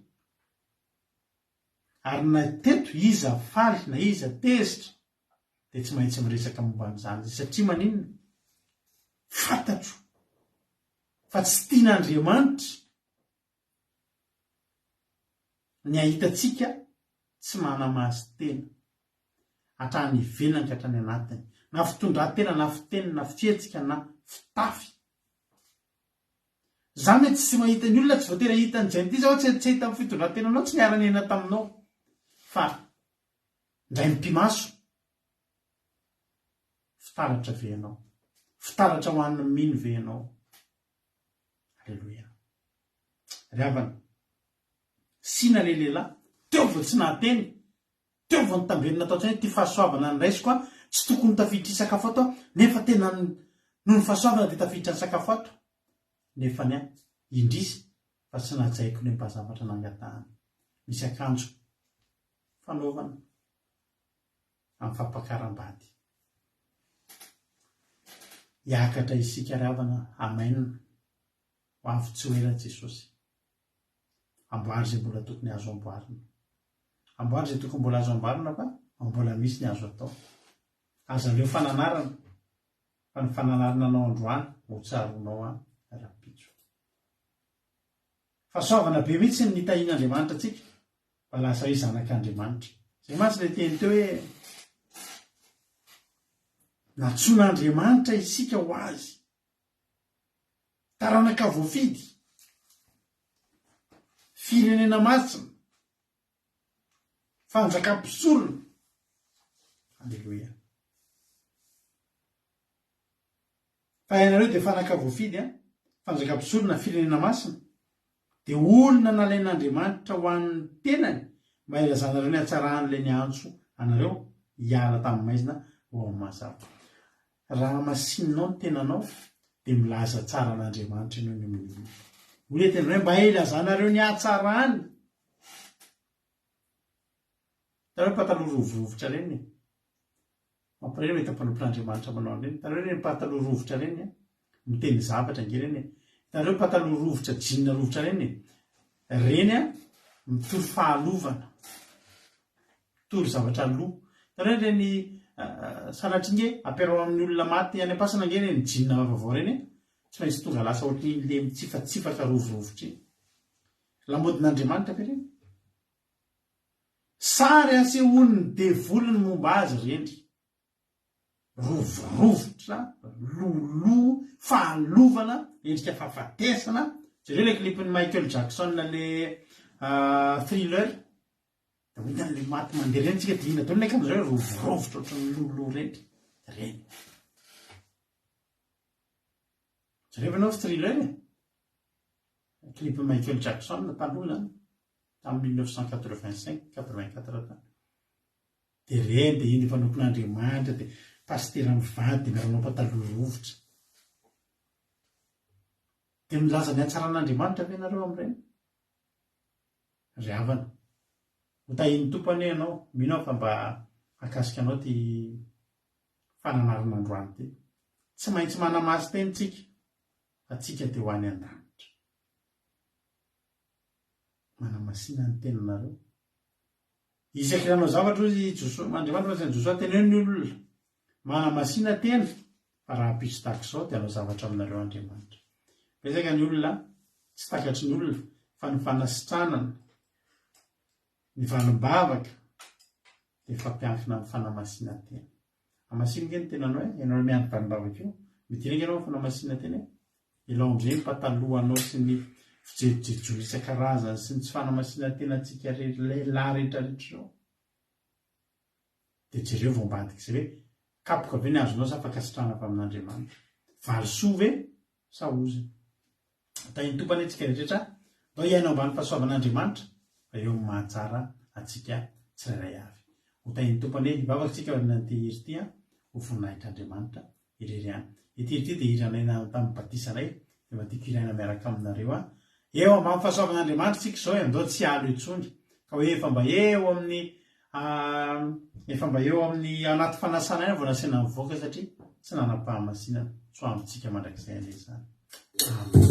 Ary na teto iza faly na iza tezitra dia tsy maintsy miresaka momba an'izany izy satria maninona? Fantatro fa tsy tian'Andriamanitra Ny hahita antsika tsy manamasin-tena, hatrany ivelany ka hatrany anatiny, na fitondran-tena na fiteny na fihetsika na fitafy. Za mety tsy mahita ny olona tsy voatery hahita an'i Jenty zao tsy tsy hahita ny fitondran-tenanao tsy niara-niaina taminao fa ndray mipi-maso fitaratra ve ianao? Fitaratra ho an'ny mino ve ianao? Aleloia. Ry havana, sina le lehilahy, teo vao tsy nahateny, teo vao nitamberina tao an-tsaina ity fahasoavana noraisiko an, tsy tokony ho tafiditra hisakafo ato aho, nefa tena noho ny fahasoavana dia tafiditra nisakafo ato. Nefa ny ahy, indrisy fa tsy najaiko ny mba zavatra nangatahana. Misy akanjo fanaovana amin'ny fampakaram-bady. Hiakatra isika ry havana, amen. Ho avy tsy ho ela Jesosy. Amboary izay mbola tokony azo amboarina. Amboary izay tokony mbola azo amboarina fa mbola misy ny azo atao. Aza aleo fananarana fa ny fananarana anao androany ho tsaroanao an rahampitso. Fahasoavana be mihitsy ny nitahian'Andriamanitra antsika mba lasa hoe zanak'Andriamanitra. Izay mantsy ilay teny teo hoe nantsoin'Andriamanitra isika ho azy. Taranaka voafidy. Firenena masina. Fanjakam-pisorona. Aleloia. Fa ianareo dia fanaka voafidy an, fanjakam-pisorona, firenena masina, dia olona nalain'Andriamanitra ho an'ny tenany mba hilazanareo ny hatsaran'ilay niantso anareo hiala tamin'ny maizina ho ao amin'ny mazava. Raha masininao ny tenanao dia milaza tsara an'Andriamanitra ianao eny amin'ny olona. Hoy ilay teny hoe mba hilazanareo ny hatsarany. Hitanareo pataloha rovirovitra ireny e? Mampalahelo mahita mpanompon'Andriamanitra manao an'ireny. Hitanareo ireny pataloha rovitra ireny e? Miteny zavatra ange ireny e. Hitanareo pataloha rovitra, jean rovitra ireny e. Ireny an, mitory fahalovana. Mitory zavatra lo. Hitanareo ireny sanatria nge ampiarao amin'ny olona maty any am-pasana ange ireny jean vaovao ireny e. Tsy maintsy tonga lasa ohatran'iny le mitsifatsifaka rovirovitra iny. Lamaodin'Andriamanitra ve ireny? Sary asehon'ny devoly ny momba azy ireny. Rovirovitra, lolo, fahalovana, endrika fahafatesana. Jereo ilay clip-n'i Michael Jackson le Thriller. Dia mahita an'ilay maty mandeha ireny tsika dia inona daholo ny akanjo zareo rovirovitra ohatran'ny lolo ireny. Ireny. Jereo ve ianao Thriller e? Clip Michael Jackson taloha izany, tamin'ny 1985, 84 tany. Dia ireny dia iny mpanompon'Andriamanitra dia pasitera mivady dia miara-manao pataloha rovitra. Dia milaza ny hatsaran'Andriamanitra ve nareo amin'ireny? Ry havana, ho tahian'ny Tompo anie ianao, mino aho fa mba hahakasika anao ity fananarana androany ity. Tsy maintsy manamasin-tena isika fa tsika dia ho any an-danitra. Manamasina ny tenanareo. Isaky ny hanao zavatra hozy i Josoa, Andriamanitra mantsy an'i Josoa, teneno ny olona, manamasina tena, fa rahampitso tahaka izao dia hanao zavatra aminareo Andriamanitra. Betsaka ny olona, tsy takatry ny olona, fa ny fanasitranana, ny valim-bavaka dia mifampiankina amin'ny fanamasinan-tena. Hamasino nge ny tenanao e, ianareo miandry valim-bavaka io, midira nge ianao amin'ny fanamasinan-tena e. Ilao amizay ny patalohanao sy ny fijejojejo isan-karazany sy ny tsy fanamasinan-tenantsika lehilahy rehetrarehetra izao. Dia jereo vao ambadik'izay hoe kapoka ve ny azonao sa fankasitrahana avy amin'Andriamanitra? Valisoa ve sa ozona? Tahin'ny Tompo anie tsika rehetra, ndao hiaina ao ambany fahasoavan'Andriamanitra fa eo amin'ny mahatsara antsika tsirairay avy. Ho tahin'ny Tompo anie, hivavaka tsika aorianan'ity hira ity ho voninahitr'Andriamanitra irery ihany. Ity hira ity dia hiranay tamin'ny batisanay, dia mba tiako hiraina miaraka aminareo an. Eo ambany fahasoavan'Andriamanitra tsika izao e, ndao tsy hialo intsony ka hoe efa mba eo amin'ny Efa mba eo amin'ny anaty fanasana ihany vao nasaina nivoaka satria tsy nanam-pahamasinana. Tsy ho amintsika mandrakizay anie izany. Amen.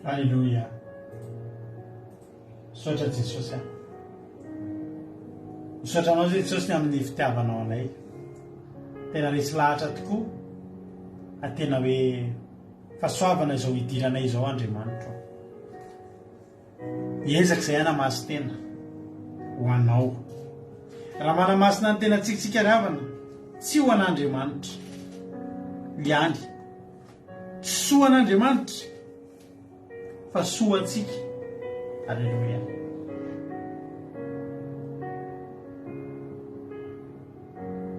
Alléluia. Misaotra Jesosy a. Misaotra anao Jesosy ny amin'ny fitiavanao anay. Tena resy lahatra tokoa. A tena hoe fahasoavana izao hidiranay izao Andriamanitro. Hiezaka izay hanamasin-tena ho anao. Raha manamasina ny tenantsika isika ry havana, tsy ho an'Andriamanitra ihany. Tsy soa an'Andriamanitra fa soa antsika. Aleloia.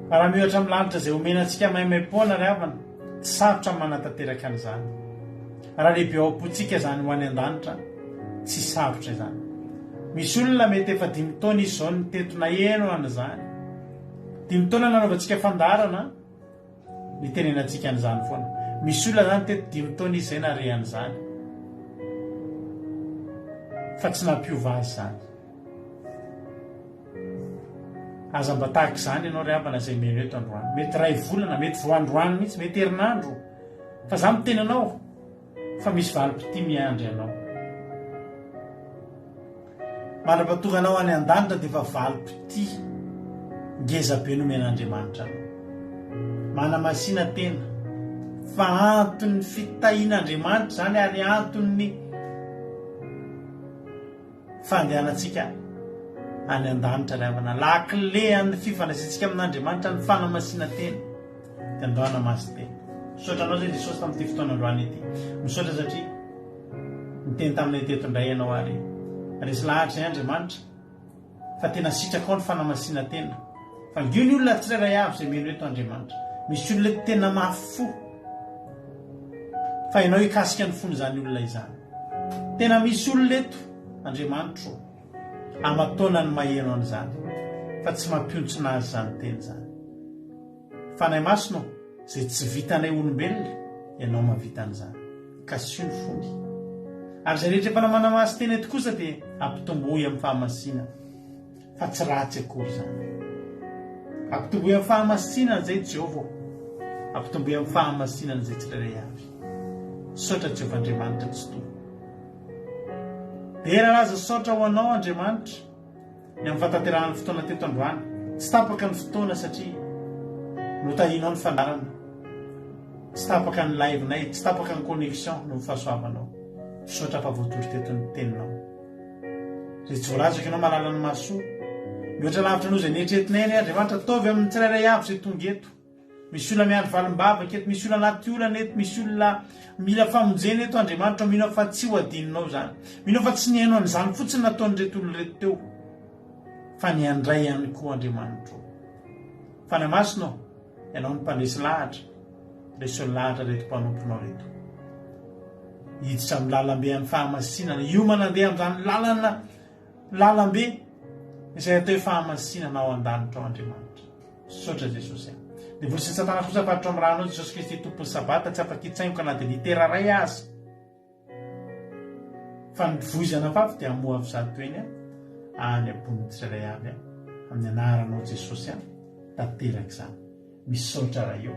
Fa raha miohatra amin'ny lanitra izay omena antsika maimaimpoana ry havana, tsy sarotra ny manatanteraka an'izany. Raha lehibe ao am-pontsika izany ho any an-danitra, tsy sarotra izany. Misy olona mety efa dimy taona izy izao niteto naheno an'izany. Dimy taona nanaovantsika fandaharana, nitenenantsika an'izany foana. Misy olona izany teto dimy taona izy izay nare an'izany. Fa tsy nampiova azy izany. Aza mba tahaka izany ianao ry havana izay mino eto androany. Mety iray volana, mety vao androany mihitsy, mety herinandro. Fa za miteny anao fa misy valim-pitia miandry anao. Mandra-pahatonga anao any an-danitra dia efa valim-pitia ngeza be nomen'Andriamanitra anao. Manamasina tena fa anton'ny fitahian'Andriamanitra izany ary anton'ny Fandehanantsika any an-danitra ry havana, lakile an'ny fifandraisantsika amin'Andriamanitra ny fanamasinan-tena. Dia andao hanamasin-tena. Misaotra anao izay Jesosy tamin'ity fotoana androany ity. Misaotra satria niteny taminay teto indray ianao ary resy lahatra izay Andriamanitra fa tena sitrakao ny fanamasinan-tena. Vangio ny olona tsirairay avy izay mino eto Andriamanitra. Misy olona eto tena mafy fo. Fa ianao hikasika ny fon'izany olona izany. Tena misy olona eto Andriamanitro aman-taonany maheno an'izany fa tsy mampiontsona azy izany teny izany. Fanahy Masina ô, izay tsy vitanay olombelona, ianao mahavita an'izany. Kasio ny fony. Ary izay rehetra efa namanamasy teny eto kosa dia ampitomboy amin'ny fahamasinana. Fa tsy ratsy akory izany. Ampitomboy amin'ny fahamasinana izay Jehovah ô. Ampitomboy amin'ny fahamasinana izay tsirairay avy. Misaotra Jehovah Andriamanitra Tsitoha. Dera laza saotra ho anao Andriamanitra ny amin'ny fahatanterahan'ny fotoana teto androany. Tsy tapaka ny fotoana satria notahianao ny fandaharana. Tsy tapaka ny live-nay, tsy tapaka ny connexion noho ny fahasoavanao. Misaotra fa voatory teto ny teninao. Ry tsy voalazako ianao mahalala ny mahasoa. Mihoatra lavitra noho izay neritreretinay anie Andriamanitra, ataovy amin'ny tsirairay avy izay tonga eto. Misy olona miandry valim-bavaka eto, misy olona anaty olana eto, misy olona mila famonjena eto Andriamanitra, mino aho fa tsy ho adinonao izany. Mino aho fa tsy nihaino an'izany fotsiny nataon'ireto olona ireto teo, fa ny handray ihany koa Andriamanitra ô. Fanahy Masina ô, Ianao no mpandresy lahatra, reseo lahatra ireto mpanomponao ireto. Hiditra amin'ny lalambe an'ny fahamasinana, hiomana handeha amin'izany lalana lalambe izay atao hoe fahamasinana ao an-danitra ao Andriamanitra. Misaotra Jesosy a. Devoly sy ny satana kosa faritra amin'ny ranao Jesosy Kristy Tompon'ny Sabata tsy afaka hitsaingoka na dia litera iray aza. Fa ny voizana fafy dia hamoha avy zato eny any am-pon'ny tsirairay avy amin'ny anaranao Jesosy a. Tanteraka izany. Misaotra Ray o.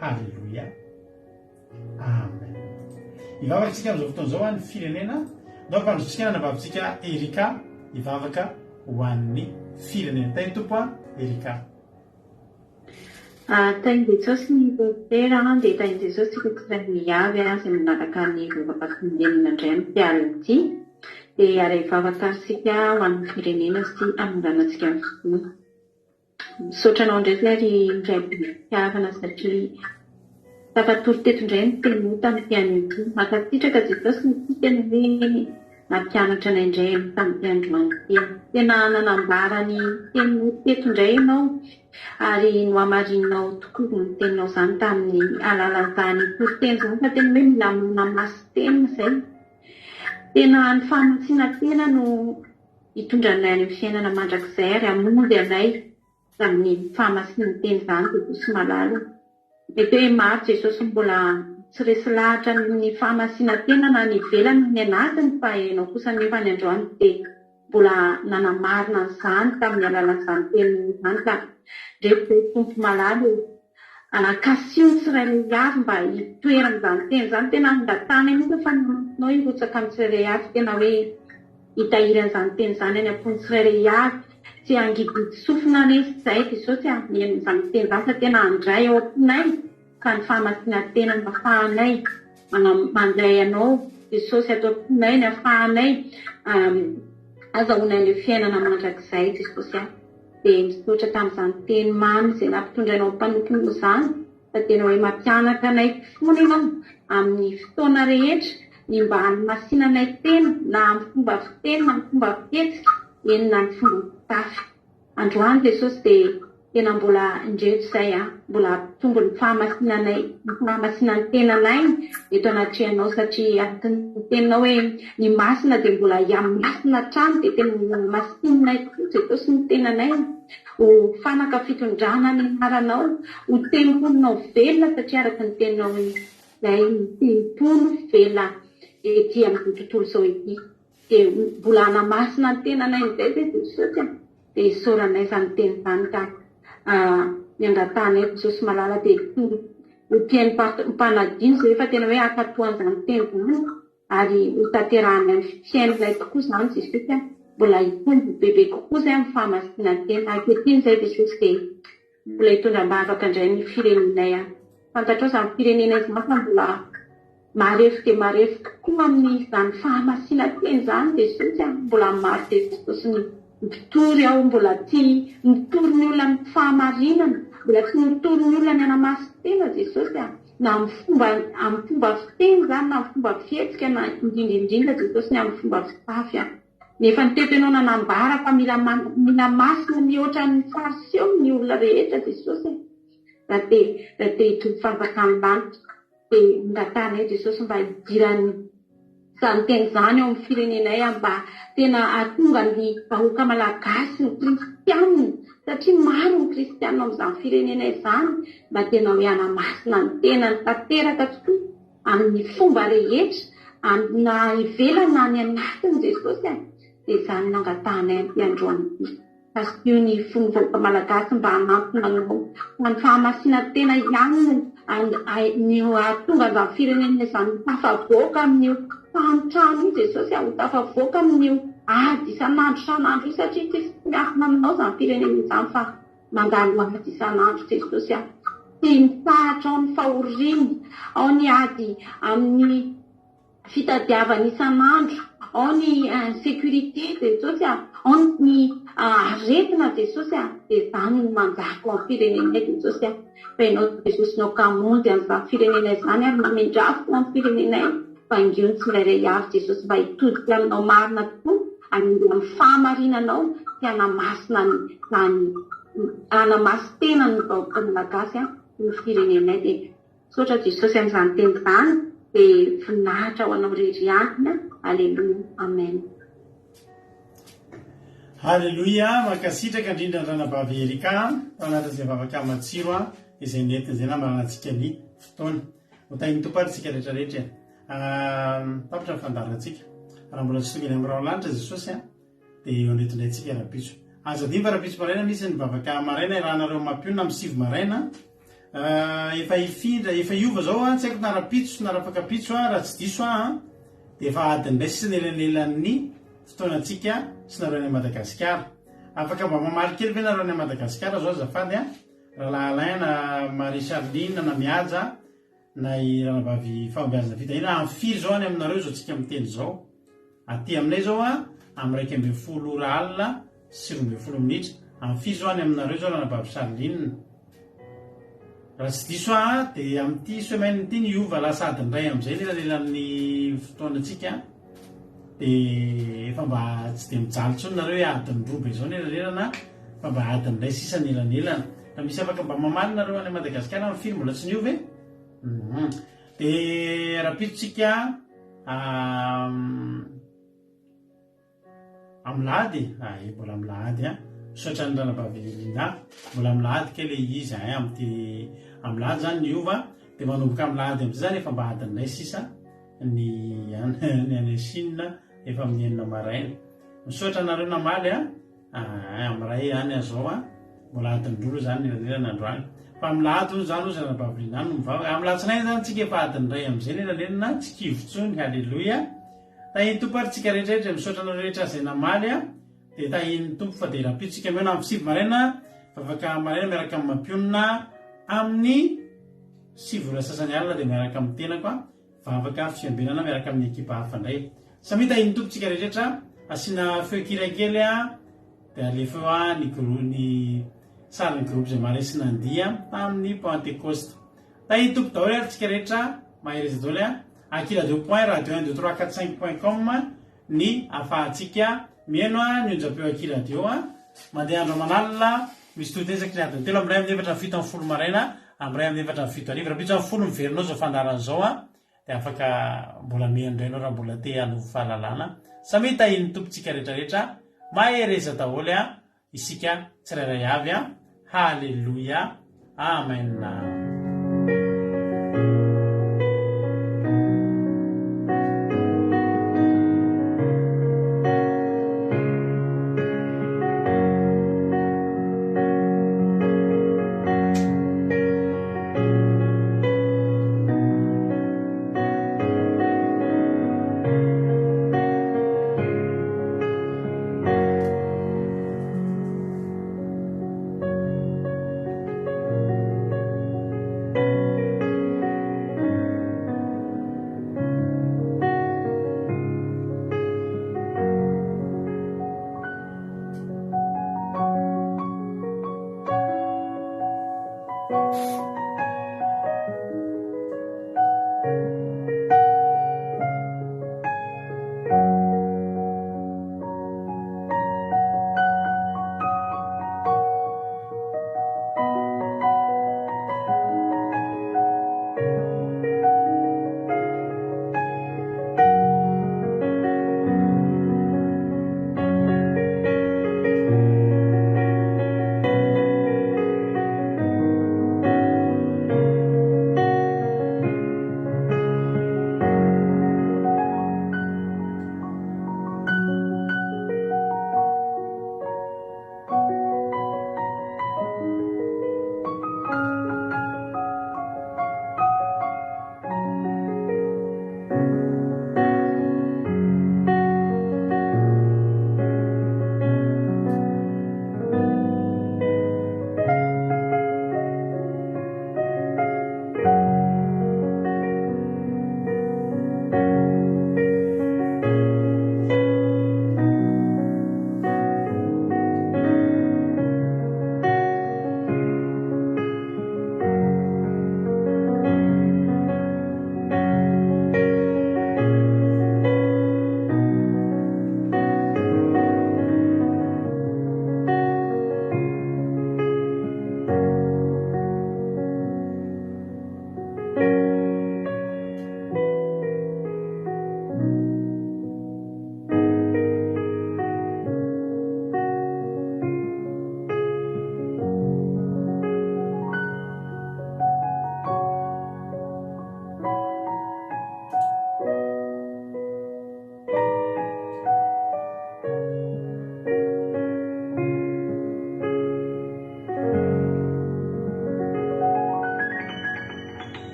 Haleloia. Amen. Hivavaka isika amin'izao fotoana izao ho an'ny firenena. Ndao ampandrotsika ny anabavintsika Erika hivavaka ho an'ny firenena. Tahin'ny Tompo an, Erika. Tahin'i Jesosy ny Pasitera an, dia tahin'i Jesosy tsika tsirairay avy an, izay manaraka ny vavaka fandalinana indray amin'ity alina ity. Dia hiara-hivavaka ary isika ho an'ny firenena sy hanonganantsika ny finoana. Misaotra anao indray izay ry Ray be fitiavana satria tafatory teto indray ny teninao tamin'ity anio ity. Mankasitraka Jesosy ny antsika ny hoe nampianatra anay indray ianao tamin'ity androany ity. Tena nanambara ny teninao teto indray ianao ary nohamarininao tokoa izany teninao izany tamin'ny alalan'izany toriteny izany fa tena hoe mila manamasin-tena izay. Tena ny fahamatsinan-tena no hitondra anay any amin'ny fiainana mandrakizay ary hamonjy anay amin'ny fahamasinan-tena izany Jesosy malala. Mety hoe maro Jesosy mbola tsy resy lahatra amin'ny fahamasinan-tena na any ivelany na ny anatiny fa ianao kosa anefa any androany dia mbola nanamarina an'izany tamin'ny alalan'izany teninao izany ka ndreto ve Tompo malala ô Kasiho ny tsirairay avy mba hitoeran'izany teny izany. Tena angatahana mihitsy fa ny masonao hirotsaka amin'ny tsirairay avy. Tena hoe hitahiry an'izany teny izany any am-pon'ny tsirairay avy. Tsy hangidihidy sofina anie izahay Jesosy a, mihaino an'izany teny izany fa tena handray ao am-ponay fa ny fahamasinan-tena no ahafahanay mandray Anao Jesosy ato am-ponay ny ahafahanay azahoana an'ilay fiainana mandrakizay Jesosy a. Dia misaotra tamin'izany teny mamy izay nampitondrainao ny mpanomponao izany fa tena hoe mampianatra anay foana ianao amin'ny fotoana rehetra ny mba hanamasinanay tena na amin'ny fomba fiteny na amin'ny fomba fihetsika eny na ny fomba fitafy. Androany Jesosy dia tena mbola indreto izay an, mbola hampitombo ny fahamasinanay, ny fahamasinan'ny tenanay eto anatrehanao satria araka ny teninao hoe ny masina dia mbola hihamasina hatrany dia tena hohamasininay tokoa Jesosy ny tenanay ho fanaka fitondrana ny anaranao, ho tempolinao velona satria araka ny teninao hoe izay ny tempoly velona ety amin'izao tontolo izao ety. Dia mbola hanamasina ny tenanay amin'izay ve Jesosy a? Dia isaoranay izany teny izany ka ny angatahanay Jesosy malala dia tsy ho mpihaino mpanadino izay fa tena hoe hankatò an'izany teny izany ary ho tanterahanay amin'ny fiainanay tokoa izany Jesosy a! Mbola hitombo bebe kokoa izay amin'ny fahamasinan-tena. Ankehitriny izay Jesosy dia mbola hitondra am-bavaka indray ny firenenay aho. Fantatrao izany firenena izany fa mbola marefo dia marefo tokoa amin'izany fahamasinan-tena izany Jesosy a! Mbola maro Jesosy ny mpitory ao, mbola tsy mitory ny olona amin'ny fahamarinana, mbola tsy mitory ny olona ny hanamasin-tena Jesosy a! Na amin'ny fomba amin'ny fomba fiteny izany na amin'ny fomba fihetsika na indrindra indrindra Jesosy ny amin'ny fomba fitafy a! Nefa ny teto ianao nanambara fa mila mila masina mihoatra ny fariseo ny olona rehetra Jesosy e! Raha te raha te hitory fanjakan'ny lanitra dia angatahanay Jesosy mba hidirany izany teny izany ao amin'ny firenenay mba tena hahatonga ny vahoaka malagasy ny kristianina satria maro ny kristianina ao amin'izany firenenay izany mba tena hoe hanamasina ny tenany tanteraka tokoa Amin'ny fomba rehetra, na ivelany na any anatiny Jesosy a! Dia izany no angatahanay amin'ity androany ity. Asio ny fon'ny vahoaka malagasy mba hanampina anao. Fa ny fahamasinan-tena ihany no no hahatonga an'izany firenena izany ho tafavoaka amin'io fahantrana io Jesosy a! Ho tafavoaka amin'io ady isan'andro isan'andro io satria tsisy tsy miafina aminao izany firenena izany fa Mandalo ady isan'andro Jesosy a! Tsy mitsahatra ao ny fahoriana, ao ny ady amin'ny fitadiavana isan'andro, ao ny insécurité Jesosy a! Ao ny aretina Jesosy a! Dia izany no manjaka ao amin'ny firenenay Jesosy a! Fa Ianao Jesosy no Mpamonjy an'izany firenenay izany ary mamindrà fo amin'ny firenenay. Vangio ny tsirairay avy Jesosy mba hitodika aminao marina tokoa ary handeha amin'ny fahamarinanao sy hanamasina ny izany hanamasin-tena ny vahoaka malagasy sy ny firenenay dia misaotra Jesosy amin'izany teny izany dia voninahitra ho anao irery ihany Aleloia Amen. Haleloia, mankasitraka indrindra ny ranabavy Erika tao anatin'izay vavaka matsiro izay nentiny izay namaranantsika ny fotoana. Ho tahin'ny Tompo ary isika rehetra rehetra e. Tapitra ny fandaharantsika. Raha mbola tsy tonga eny amin'ny rahona lanitra Jesosy a, dia eo indray indray tsika rahampitso. Aza adino fa rahampitso maraina misy ny vavaka maraina iarahanareo mampionona amin'ny 9 maraina. Efa hifindra, efa hiova zao a, tsy haiko na rahampitso na rahafakampitso a, raha tsy diso aho a, dia efa adiny indray sisa ny elanelan'ny fotoanantsika sy nareo any Madagasikara. Afaka mba mamaly kely ve nareo any Madagasikara zao azafady a? Rahalahy Alain na Marie Charline na Mihaja na i Ranabavy Fahombiazana Fitahiana, amin'ny firy izao any aminareo izao tsika miteny izao? Aty aminay izao an, amin'ny 11 ora alina sy 12 minitra. Amin'ny firy izao any aminareo izao ranabavy Charline? Raha tsy diso aho dia amin'ity semaine ity niova lasa adiny iray amin'izay ny elanelan'ny fotoanantsika dia efa mba tsy dia mijaly intsony nareo hoe adiny roa be izao ny elanelana fa mba adiny iray sisa ny elanelana. Raha misy afaka mba mamaly nareo any Madagasikara amin'ny firy mbola tsy niova e? Hum. Dia rahampitso tsika Amin'ny lahady e? Ay, mbola amin'ny lahady an. Misaotra an'i Ranabavy Linda. Mbola amin'ny lahady kay ilay izy ay, amin'ity amin'ny lahady izany niova, dia manomboka amin'ny lahady amin'izay izany efa mba adiny iray sisa ny ny any Chine efa amin'ny enina maraina. Misaotra anareo namaly an. Ay, amin'ny iray ihany aho izao an. Mbola adiny roa aloha izany ny elanelana androany. Fa amin'ny lahady hono izany hozy Ranabavy Linda no mivavaka. Amin'ny latsinainy izany tsika efa adiny iray amin'izay ny elanelana, tsy kivy intsony. Haleloia. Tahin'ny Tompo ary tsika rehetra rehetra misaotra anareo rehetra izay namaly a dia tahin'ny Tompo fa dia rahampitso tsika mihaona amin'ny sivy maraina vavaka maraina miaraka amin'ny mampionona amin'ny sivy ora sasany alina dia miaraka amin'ny tenako a vavaka fiambenana miaraka amin'ny ekipa hafa indray samia tahin'ny Tompo tsika rehetra asiana feon-kira kely a dia alefa eo a ny gro ny sarin'ny groupe izay maharesy nandia tamin'ny Pentekosta tahin'ny Tompo daholo ary tsika rehetra mahereza daholo a Akiradio point radio un deux trois quatre cinq point com ny afahantsika mihaino ny onjampeo Akiradio a! Mandeha andro aman'alina, misy tohiteny isaky ny adiny telo, amin'ny iray amin'ny efatra amin'ny fito amin'ny folo maraina, amin'ny iray amin'ny efatra amin'ny fito hariva. Rahampitso amin'ny folo miverina ao izao fandaharana izao a! Dia afaka mbola mihaino indray ianao raha mbola te hanovo fahalalana. Samia tahian'ny Tompo tsika rehetra rehetra. Mahereza daholo a! Isika tsirairay avy a! Haleloia! Amen!